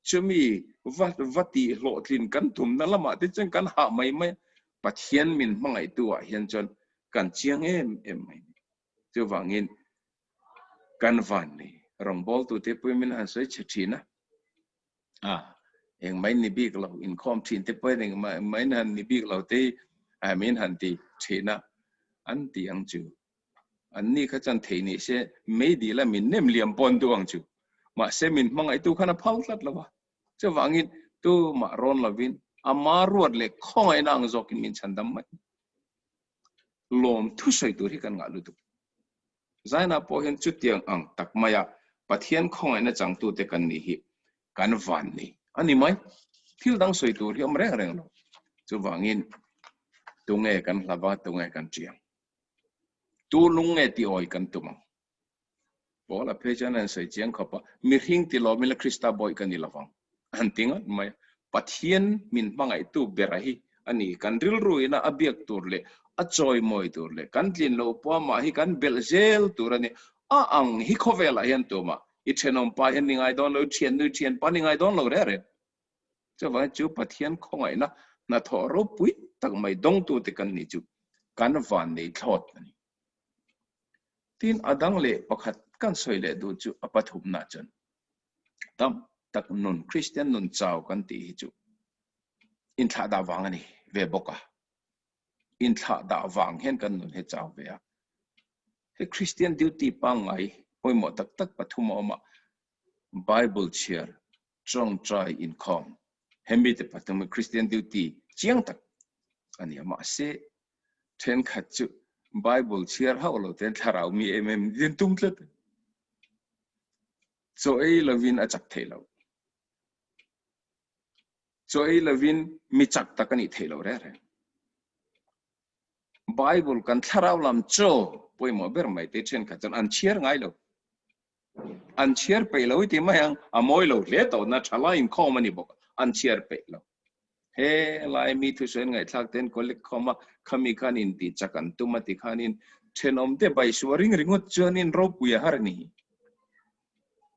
chumi va va tih hlawhtlin kan tumna lamah te chuan kan hah mai mai a, Pathian min hmangaihtu ah hian chuan kan chiang em em mai ni. Chuvangin kan van ni rawngbawltute pawhin min han sawi chhe thin a, a eng mai ni bik lo inkhawm thin te pawhin eng mai han ni bik lo te hi min han ti thin a, an ti ang chu. An ni kha chuan thei ni se mei dil a min nem liam pawn duh ang chu. Mahse min hmangaihtu khan a phal tlat lo a. Chuvangin tumah rawn lovin ama ruat leh khawngaihna ang zawkin min chhandam mai. Lawm thusawi tur hi kan ngah lutuk. Zaina pawh hian chutiang ang tak maia Pathian khawngaihna changtute kan nih hi kan van nei a ni mai. Thil dang sawi tur hi awm reng reng lo. Chuvangin tunge kan hlava, tunge kan ṭiang? Tu lung nge ti awi kan tum ang? Paula phei chuan an sawi chiang khawp a, mihring ti lawm ila Krista bawi ka ni lovang an ti ngawt mai a. Pathian min hmangaihtu bera hi a ni. Kan rilru ina a biak tur leh a chawimawi tur leh kan tlin loh pawh amah hi kan belh zel tur a ni. A ang hi khawvelah hian tumah i thenawm pa hian ni ngai dawn lo, i thiannu i thianpa ni ngai dawn lo reng reng. Chuvangin chu Pathian khawngaihna hnathawh ropui tak mai dawngtute kan nih chu kan vannei thlawt a ni. Tin, a dang leh pakhat kan sawi leh duh chu a pathumna chuan tam tak nun, Kristian nun chau kan tih hi chu inthlahdah vang a ni ve bawk a. Inthlahdah vang hian kan nun hi chau ve a. He Kristian duty pangngai pawimawh tak tak pathum a awm a, Bible chhiar, tawngtai, inkhawm. He mite pathum hi Kristian duty chiang tak a ni a, mahse Thenkhat chu Bible chhiar hauh lo ten thlarau mi em em din tum tlat. Chaw ei lovin a chak theih lo. Chaw ei lovin mi chak tak a nih theih lo reng reng. Bible kan thlarau lam chaw pawimawh ber mai te thenkhat chuan an chhiar ngai lo. An chhiar peih lo i ti mai ang, a mawi lo hle tawh na thalai inkhawm a ni bawk, an chhiar peih lo. He lai mi thusawi an ngaihthlak ten collect khawm a, khami khan in tih chak an tum a ti khanin thenawmte baisuah ring ringawt chuanin ropui a har ni.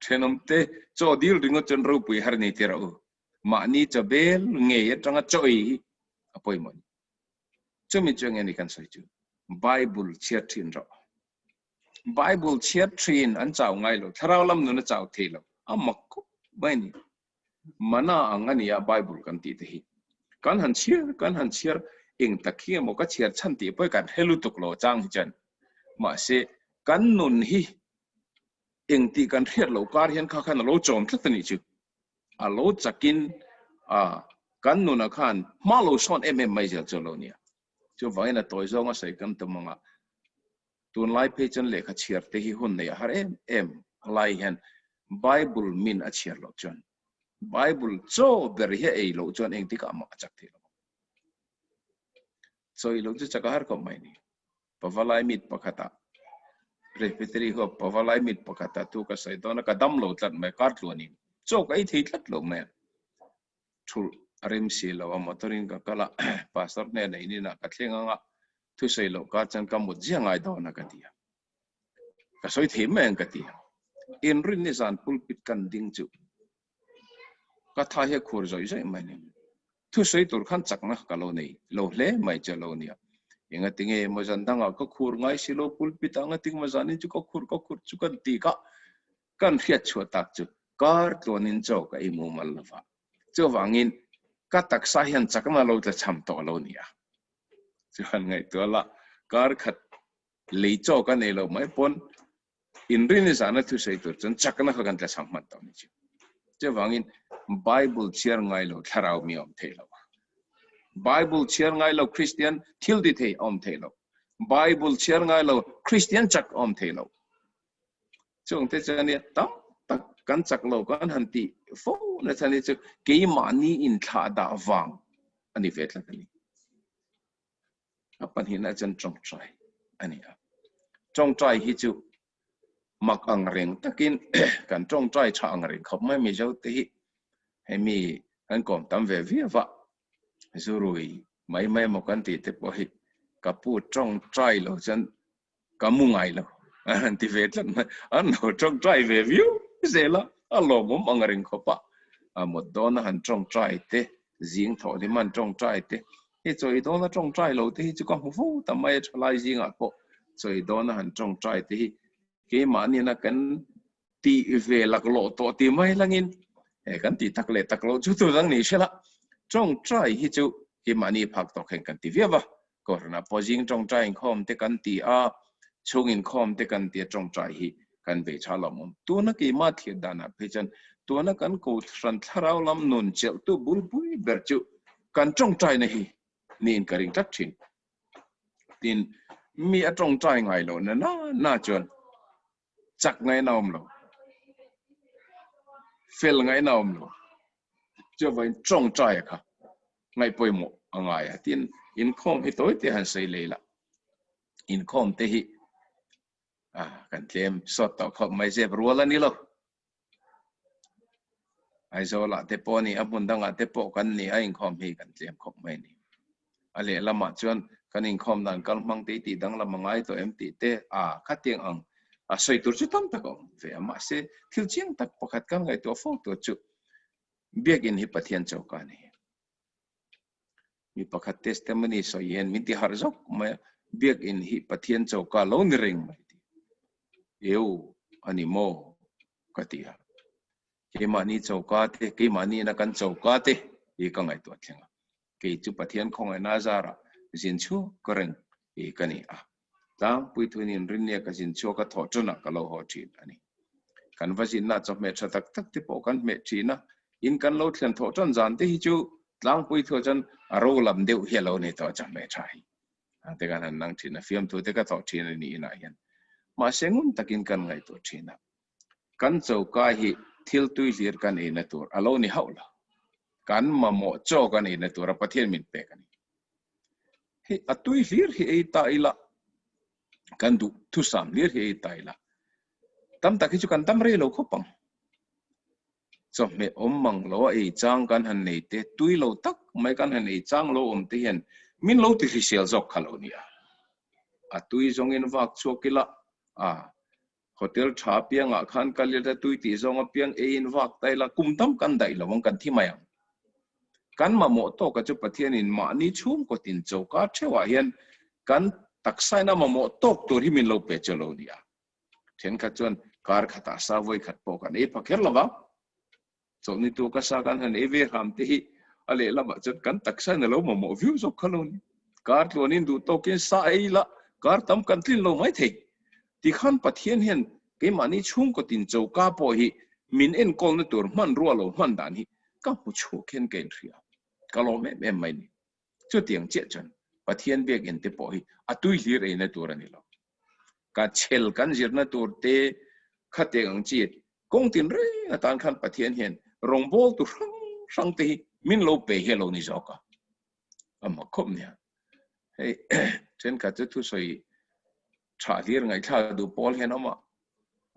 Thenawmte chaw dil ringawt chuan ropui a har ni ti rawh u. Mahni chaw bel ngei atanga chaw ei hi a pawimawh a ni. Chumi chu enge ni kan sawi chu? Bible chhiar thin rawh. Bible chhiar thin an chau ngai lo, thlarau lam nun a chau thei lo, a mak khawp mai a ni. Mana ang a nia Bible kan tih te hi. Kan han chhiar, kan han chhiar, eng tak hi emaw ka chhiar chhan tih pawh hi kan hre lutuk lo chang hi chuan. Mahse, kan nun hi eng tih kan hriat loh kar hian kha khan a lo chawm tlat a nih chu. A lo chakin a kan nunah khan hma lo sawn em em mai zel chu a lo nia. Chuvangin a tawi zawnga sawi kan tum anga tunlai phei chuan lehkha chhiar te hi hun nei a har em em lai hian Bible min a chhiar loh chuan Bible chaw ber hi a ei loh chuan engtikah mah a chak thei lo. Chaw ei loh chu chak a har khawp mai ni. Pavalai mit pakhatah Presbytery huap pavalai mit pakhat ah thu ka sawi dawn a, ka dam lo tlat mai, kar tluanin chaw ka ei thei tlat lo mai a, thulh a rem si lo a, motor in ka kal a, Pastor hnenah in inah ka thleng ang a, thusawi loh kar chuan ka mut ziah ngai dawn a ka ti a, ka sawi thei mai ang ka ti a, inrin ni zan pulpit kan ding chu ka tha hi a khur zawih zawih mai ni. Thusawi tur khan chakna ka lo nei lo hle mai che lo nia. Engati nge emaw zan dangah ka khur ngai si lo pulpit ah ngati emaw zanin chu ka khur ka khur chu kan ti kha kan hriat chhuah tak chu kar tluanin chaw ka ei mumal lova. Chuvangin ka taksa hian chakna lo tla cham tawh lo nia. Chuan ngaihtuah la kar khat lei chaw ka nei lo mai pawn Inrin i zahna thusawi tur chuan chakna kha kan tlachham hman tawh ni chu. Chuvangin Bible chhiar ngai lo thlarau mi a awm thei lo. Bible chhiar ngai lo Kristian thil ti thei a awm thei lo. Bible chhiar ngai lo Kristian chak a awm thei lo. Chung te chuan nia tam tak kan chak lo kan han ti fo na chhan hi chu keimahni inthlah dah vang a ni ve tlat a ni. A pahnihna chuan tawngtai a ni a. Tawngtai hi chu mak ang reng takin kan tawngtai tha ang reng khawp mai Mizo te hi hemi kan kawm tam ve viau a, zurui mai mai emaw kan tih te pawh hi ka pu tawngtai lo chuan ka mu ngai lo a han ti ve tlat mai. An lo tawngtai ve viau zel a, a lawmawm ang reng khawp a. A mut dawn a han tawngtai te, zing thawh hlim a han tawngtai te, hei chawi dawn a tawngtai lo te hi chu ka hmu fo ta mai a thalai zingah pawh chawi dawn a han tawngtai te hi keimahniana kan tih ve laklawh tawh ti mai langin he kan tih tak leh tak loh chu tu dang ni hrela tawngtai hi chu keimahni phak tawk hian kan ti viau va. Kohhranah pawh zing tawngtai inkhawm te kan ti a, chhung inkhawm te kan ti a, tawngtai hi kan bei tha lo awm. Tuna keimah thlir danah phei chuan tuna kan kohhran thlarau lam nun chelhtu bulpui ber chu kan tawngtaina hi niin ka ring tlat thin. Tin, mi a tawngtai ngai loh na na na chuan chak ngaihna awm lo, fel ngaihna awm lo. Chuvain tawngtai kha ngaih pawimawh a ngai a. Tin, inkhawm hi tawi te han sawi lei la, inkhawm te hi a kan tlem sawt tawh khawp mai zep rual a ni lo. Aizawlah te pawh a ni, a hmun dangah te pawh kan ni a, inkhawm hi kan tlem khawp mai a ni. A lehlamah chuan kan inkhawm dan kal hmang te i tih danglam a ngai tawh em tih te a khatiang ang a sawi tur chu tam tak a awm ve a. Mahse, thil chiang tak pakhat kan ngaihtuah fo tur chu Biakinn hi Pathian choka a ni. Mi pakhat testimony sawi hian min ti harh zawk mai a, Biakinn hi Pathian choka lo ni reng mai tih. Eu a ni maw? ka ti a. Keimahni choka te, keimahni ina kan choka te hi ka ngaihtuah thleng a. Kei chu Pathian khawngaihna zarah zin chhuak ka reng hi ka ni a. Tlangpui thuin inrinnia ka zin chhuak a thawh ṭanah ka lo haw ṭhin a ni. Kan va zinna chawhmeh ṭha tak tak te pawh kan hmeh ṭhin a, in kan lo thlen thawh ṭan zan te hi chu tlangpui thuah chuan a ro lam deuh hi a lo ni tawh chawhmeh ṭha hi. Te kan han nang ṭhin a, fiamthu te ka thawh ṭhin a ni inah hian. Mahse ngun takin kan ngaihtuah ṭhin a, kan choka hi thil tui hlir kan eina tur a lo ni hauh lo. Kan mamawh chaw kan eina tura Pathian min pek a ni. Hei a tui hlir hi ei ta ila, kan duh thusam hlir hi ei ta ila, tam tak hi chu kan dam rei lo khawp ang. Chawhmeh awm mang lo a ei chang kan han nei te, tui lo tak mai kan han ei chang lo awm te hian min lo ti hrisel zawk kha lo nia. A tui zawngin vak chhuak ila, a hotel tha apiangah khan kal ila tui tih zawng apiang eiin vak ta ila kum tam kan daih lo ang kan thi mai ang. Kan mamawh tawka chu Pathianin mahni chhungkaw tin choka theuhah hian kan taksaina mamawh tawk tur hi min lo pe che lo nia. Thenkhat chuan kar khatah sa vawi khat pawh kan ei pha kher lo vang. Chawlhni tu ka sa kan han ei ve hram te hi a lehlamah chuan kan taksain a lo mamawh viau zawk kha lo ni. Kar tluanin duh tawkin sa ei ila kar tam kan tlin lo mai thei. Tikhan Pathian hian keimahni chhungkaw tin choka pawh hi min enkawlna tur hmanrua lo hman dan hi ka hmu chhuak hian ka inhria. Ka lawm em em mai ni. Chutiang chiah chuan Pathian biakinn te pawh hi a tui hlir eina tur a ni lo. Ka chhel kan zirna tur te khatiang ang chi kawng tin reng atan khan Pathian hian rawngbawltu hrang hrang te hi min lo pe hi a lo ni zawk a. A mak khawp nia. Hei thenkhat chu thusawi. Tha hlir ngaihthlak duh pawl hian awm a,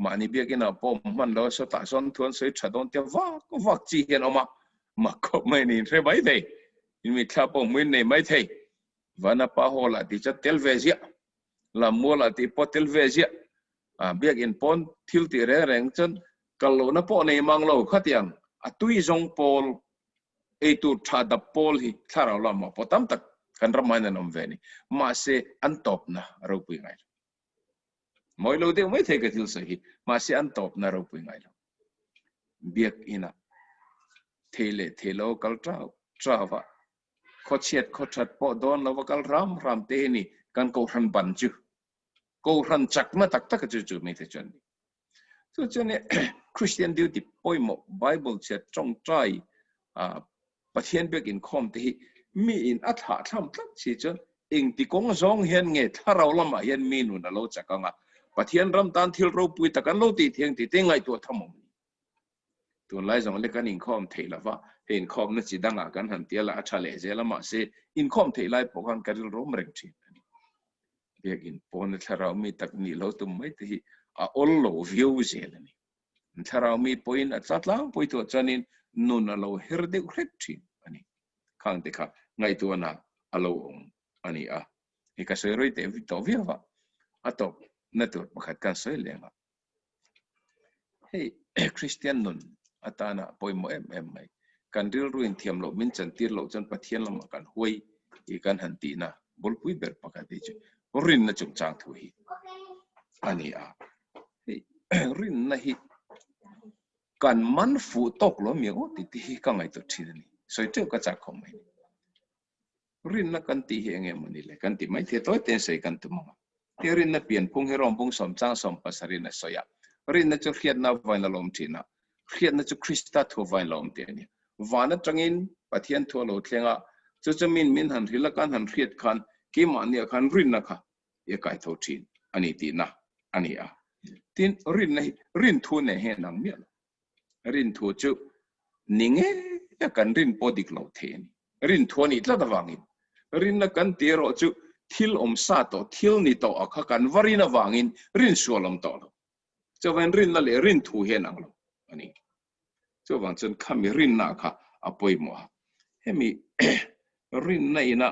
mahni biakinah pawh awm hman lo a, sawtah sawn thu an sawi tha dawn tia vak vak chi hian awm a, mak khawp mai niin hre mai thei, in mitthla pawh hmuin nei mai thei. Vanapa hall ah tih chuan tel ve ziah, Lammual ah tih pawh tel ve ziah, biakin pawn thil tih reng reng chuan kal lohna pawh nei mang lo khatiang a tui zawng pawl Ei tur tha dap pawl hi thlarau lamah pawh tam tak kan ram aiin an awm ve a ni. Mahse, an tawpna a ropui ngai lo. Mawi lo deuh mai thei ka thil sawi hi, mahse an tawpna a ropui ngai lo. Biakinah thei leh thei lo kal tau tau a, khawchhiat khawthat pawh dawn lova kal ram ram te hi ni kan kohhran ban chu. Kohhran chakna tak taka chu chu mite chuan ni. Chu chuan Christian duty pawimawh Bible chhiat tawngtai Pathian biak inkhawm te hi mi in a thlah thlam tlat si chuan engti kawng zawng hian nge thlarau lamah hian mi nun a lo chak ang a, Pathian ram tan thil ropui tak an lo tih thiang tih te ngaihtuah tham awm a ni. Tunlai zawng lek an inkhawm theih lova, hei inkhawmna chi dangah kan han tia la a tha leh zel a mahse inkhawm theih lai pawh khan ka rilru reng thin a ni. Biakin pawna thlarau mi tak nih lo tum mai te hi a awl lo viau zel a ni. An thlarau mi pawhin a tla tlangpui tuah chuanin nun a lo her deuh hrek thin a ni. Khang te kha ngaihtuahna a lo awm a ni a. Hei ka sawi rei teh tawh viau a, a tawp na tur pakhat kan sawi leng a. Hei Kristian nun atana pawimawh em em mai. Kan rilru in thiam loh min chantir loh chuan Pathian lamah kan huai i kan han tihna bulpui ber pakhat hi chu rinna chungchang thu hi a ni a. Hei rinna hi kan man fuh tawk lo mi ang aw tih te hi ka ngaihtuah thin a ni. Sawi teuh ka chak khawp mai. Rinna kan tih hi eng emaw ni le kan ti mai thei tawi te sawi kan tum ang a. He rinna pianphung hi Rom bung sawm chang sawm pasarih in a sawi a. Rinna chu hriatna vain a lawm thin a, hriatna chu Krista thu vain a lawm tih a ni. Van atangin Pathian thu a lo thleng a, chu chu min min han hrilh a kan han hriat khan keimahniah khan rinna kha i a kaitho thin a ni tihna a ni a. Tin, rinna hi rinthu nen hian ang miah lo. Rinthu chu ni ngeia kan rin pawh dik lo thei a ni. Rinthu a nih tlat avangin rinna kan tih erawh chu thil awm sa tawh, thil ni tawh a kha kan va rin avangin rin sual awm tawh lo. Chuvangin rinna leh rinthu hian ang lo a ni. Chuvang chuan khami rinna kha a pawimawh a. Hemi rinna ina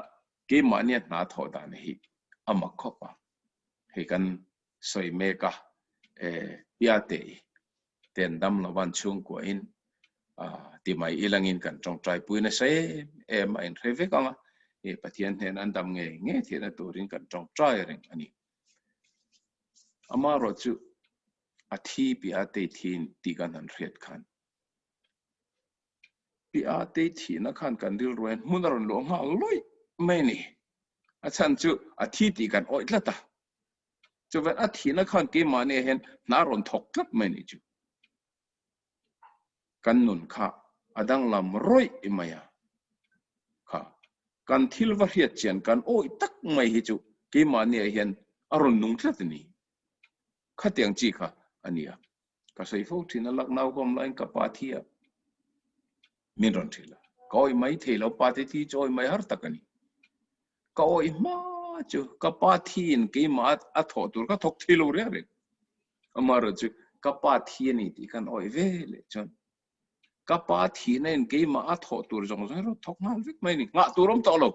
keimahnia hna thawh dan hi a mak khawp a. Hei kan sawi mek a, Piate i ten dam lo van chhungkuahin ti mai ilangin kan tawngtai pui nasa em em a inhre vek ang a, i Pathian hnen an dam ngei ngei theihna turin kan tawngtai reng a ni. Amaherawhchu a thi Piate i thin tih kan han hriat khan Piate i thihna khan kan rilru hian hmun a rawn luah nghal lawih mai a ni. A chhan chu a thi tih kan awih tlat a. Chuvan a thihna khan keimahni ah hian hna rawn thawk tlat mai ni chu. Kan nun kha a danglam rawih mai a. Kha kan thil va hriat chian kan awih tak mai hi chu keimahni ah hian a rawn nung tlat a ni. Khatiang chi kha a ni a. Ka sawi fo thin a, Lucknow ka awm laiin ka pa thi a min rawn hrilh a. Ka awih mai thei lo, pa te thi chu awih mai har tak a ni. Ka awih hma chu ka pa thiin keimah a thawh tur ka thawk thei lo reng reng. Amaherawhchu chu ka pa thi a ni tih khan awih ve leh chuan ka pa thihna in keimah a thawh tur zawng zawng erawh thawk nghal vek mai a ni. Nghah tur awm tawh lo.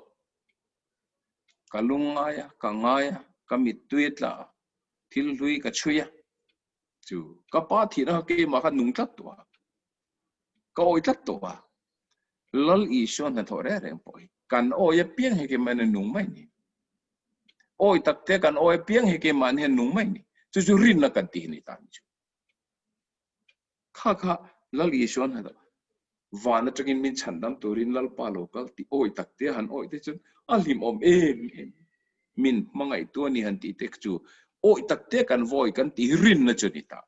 Ka lung ngai a, ka ngai a, ka mittui a tla a, thil hlui ka chhui a. Chu ka pa thihna kha keimah kha nung tlat tawh a. Ka awi tlat tawh a, Lal Isua hnathawh reng reng pawh hi kan awi apiang hi keimah hian a nung mai ni. Awi tak te kan awi apiang hi keimah hian nung mai ni. Chu chu rinna kan tih ni ta ni chu. Kha kha Lal Isua hnathawh van atangin min chhandam turin Lalpa lo kal tih awi tak te han awi te chuan a hlimawm em em. Min hmangaihtu a ni han tih te chu awi tak te kan vawi kan tih hi rinna chu ni ta.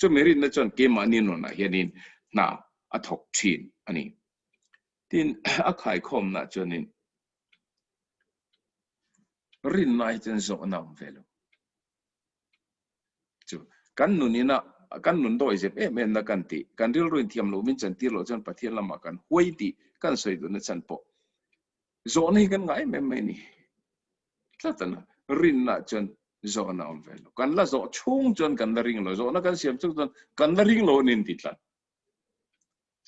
Chumi rinna chuan keimahni nunah hianin hna a thawk thin a ni. Tin, a khaikhawmna chuanin rinna hi chuan zawhna a awm ve lo. Chu kan nunina kan nun dawi zep em em na kan tih, kan rilru inthiam loh min chantir loh chuan Pathian lamah kan huai tih kan sawi duhna chhan pawh zawhna hi kan ngah em em mai a ni. Tlat a na, rinna chuan Zawhna awm ve lo. Kan la zawh chhung chuan kan la ring lo. Zawhna kan siam chung chuan kan la ring lo a ni an ti tlat.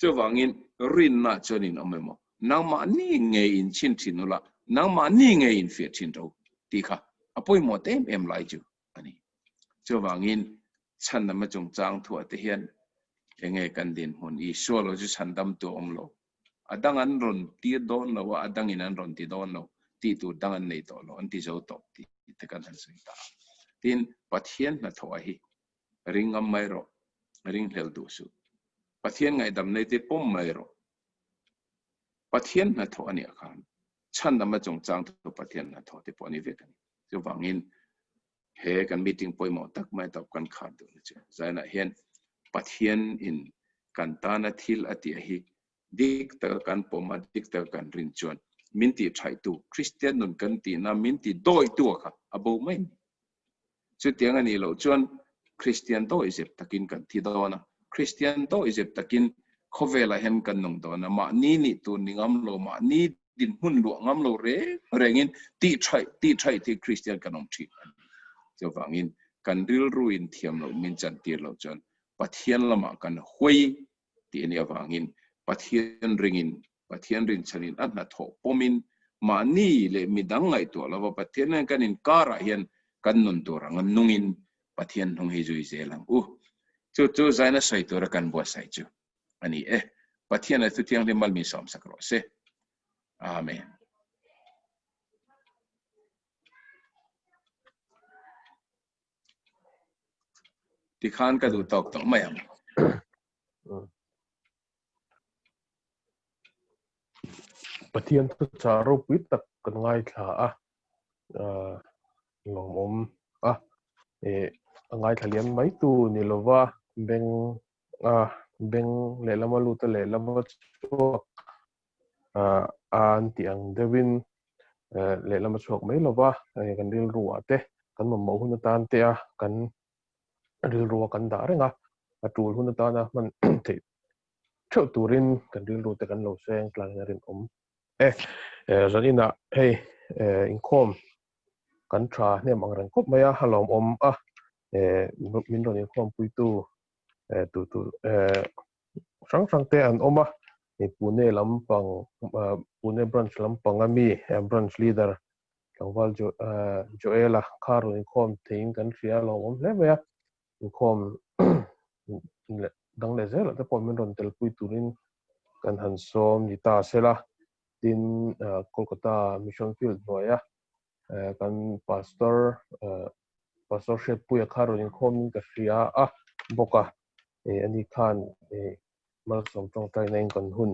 Chuvangin rinna chuan in awm emaw, nangmahni ngei in chhin thin ula, nangmahni ngei in fiah thin ro tih kha a pawimawh ta em em lai chu a ni. Chuvangin chhandamna chungchang thuah te hian enge kan dinhmun Isua lo chu chhandamtu a awm lo. A dang an rawn tir dawn lo a, a dangin an rawn ti dawn lo, tih tur dang an nei tawh lo, an ti zo tawh tih te kan han sawi ta a. Tin, Pathian hnathawh hi ring ngam mai rawh, ringhlel duh suh. Pathian ngaihdam nei te pawm mai rawh. Pathian hnathawh a nih khan chhandamna chungchang thu Pathian hnathawh te pawh a ni vek a ni. Chuvangin he kan meeting pawimawh tak mai tawp kan khar duh na chu zainah hian Pathian in kan tana thil a tih hi dik taka kan pawm a, dik taka kan rin chuan min tih thaihtu Kristian nun kan tihna min ti dawitu a kha a bo mai a ni. Chutiang a nih loh chuan Kristian dawihzep takin kan thi dawn a, Kristian dawihzep takin khawvelah hian kan nung dawn a, mahni nih tur ni ngam lo, mahni dinhmun luah ngam lo reng rengin tih thaih tih thaih thei Kristian kan awm thin a ni. Chuvangin kan rilruin thiam loh min chantir loh chuan Pathian lamah kan hawi tih a nih avangin Pathian ringin, Pathian rinchhanin a hnathawh pawmin mahni leh midang ngaihtuah lova Pathian nen kan inkarah hian kan nun tur anga nungin Pathian hnung hi zui zel ang u. Chu chu zaina sawi tura kan buatsaih chu a ni e. Pathian leh Thuthianghlim malmi sawmsak rawh se. Amen. Tikhan ka duh tawk tawh mai ang. Pathian thuchah ropui tak kan ngaithla a, lawmawm a, a ngaithla liam mai tu ni lova beng a beng lehlama lut a lehlama chhuak an tih ang deuhin lehlam a chhuak mai lova, kan rilru ah te kan mamawh hun atan te a kan rilru a kan dah reng a, a tul hun atana hman theih theuh turin kan rilru te kan lo seng tlangin a rinawm e. Zaninah hei inkhawm kan tha hnem ang reng khawp mai a, a lawmawm a, min rawn inkhawm puitu tu tu hrang hrang te an awm a, Pune lampang Pune branch lampang a mi branch leader tlangval Joel-a kha rawn inkhawm theiin kan hria a lawmawm hle mai a, inkhawm dang leh zelah te pawh min rawn telpui turin kan han sawm ni ta sela, tin Kolkata Mission Field hnuaia kan pastor pastor Hriatpuia kha rawn inkhawmin ka hria a bawk a, ani khan malsawm tawngtaina in kan hun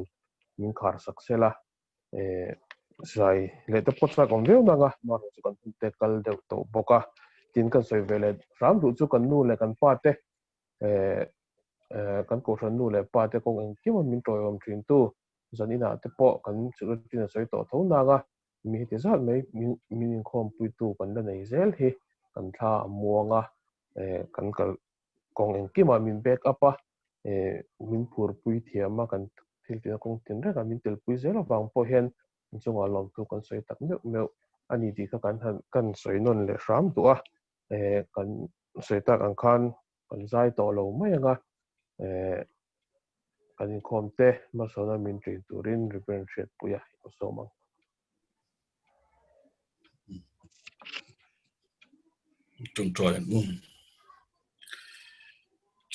min khar sak sela zai leh te pawh chak awm viau nang a, mahse chu kan hun te kal deuh tawh bawk a, tin kan sawi ve leh hram duh chu kan nu leh kan pa te kan kohhran nu leh pa te kawng engkim a min tawiawm thin tu zan inah te pawh kan secretary in a sawi tawh tho nang a, mi heti zat mai min inkhawmpuitu kan la nei zel hi kan thla a muang a, kan kal kawng engkimah min back up a, min phurpui thiam a, kan thil tihna kawng tin rengah min telpui zel avang pawh hian in chungah lawmthu kan sawi tak meuh meuh a ni tih kha kan han kan sawi nawn leh hram duh a, kan sawi tak ang khan kan zai tawh lo mai ang a, kan inkhawm te hmasawna min ṭin turin Reverend Hriatpuia i lo sawm ang. Ṭawngṭai an um.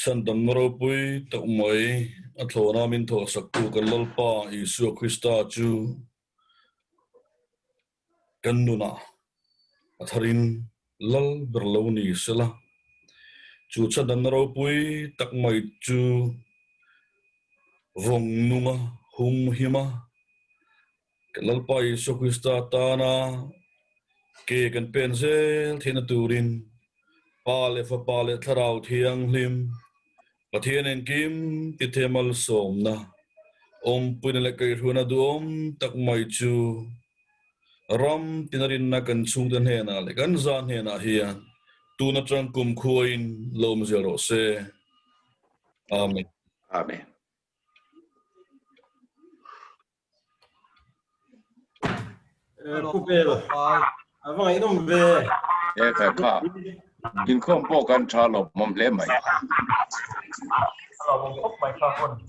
Chhandamna ropui tak mai a thlawna min thawhsaktu kan Lalpa Isua Krista chu kan nunah a tharin lal ber lo ni sela. Chu chhandamna ropui tak mai chu vawng nunga hum hima Kan Lalpa Isua Krista tana ke kan pen zel theihna turin Pa leh Fapa leh Thlarau Thianghlim Pathian engkim ti thei malsawmna, awmpuina leh kaihhruaina duhawm tak mai chu ram tina rinna kan chhungte hnenah leh kan za hnenah hian tun atang kumkhuain lo awm zel rawh se. Amen. Amen. Pu Bel, a va ngaihnawm ve. E kha kha inkhawm pawh kan tha lawmawm hle mai. A lawmawm khawp mai kha hun.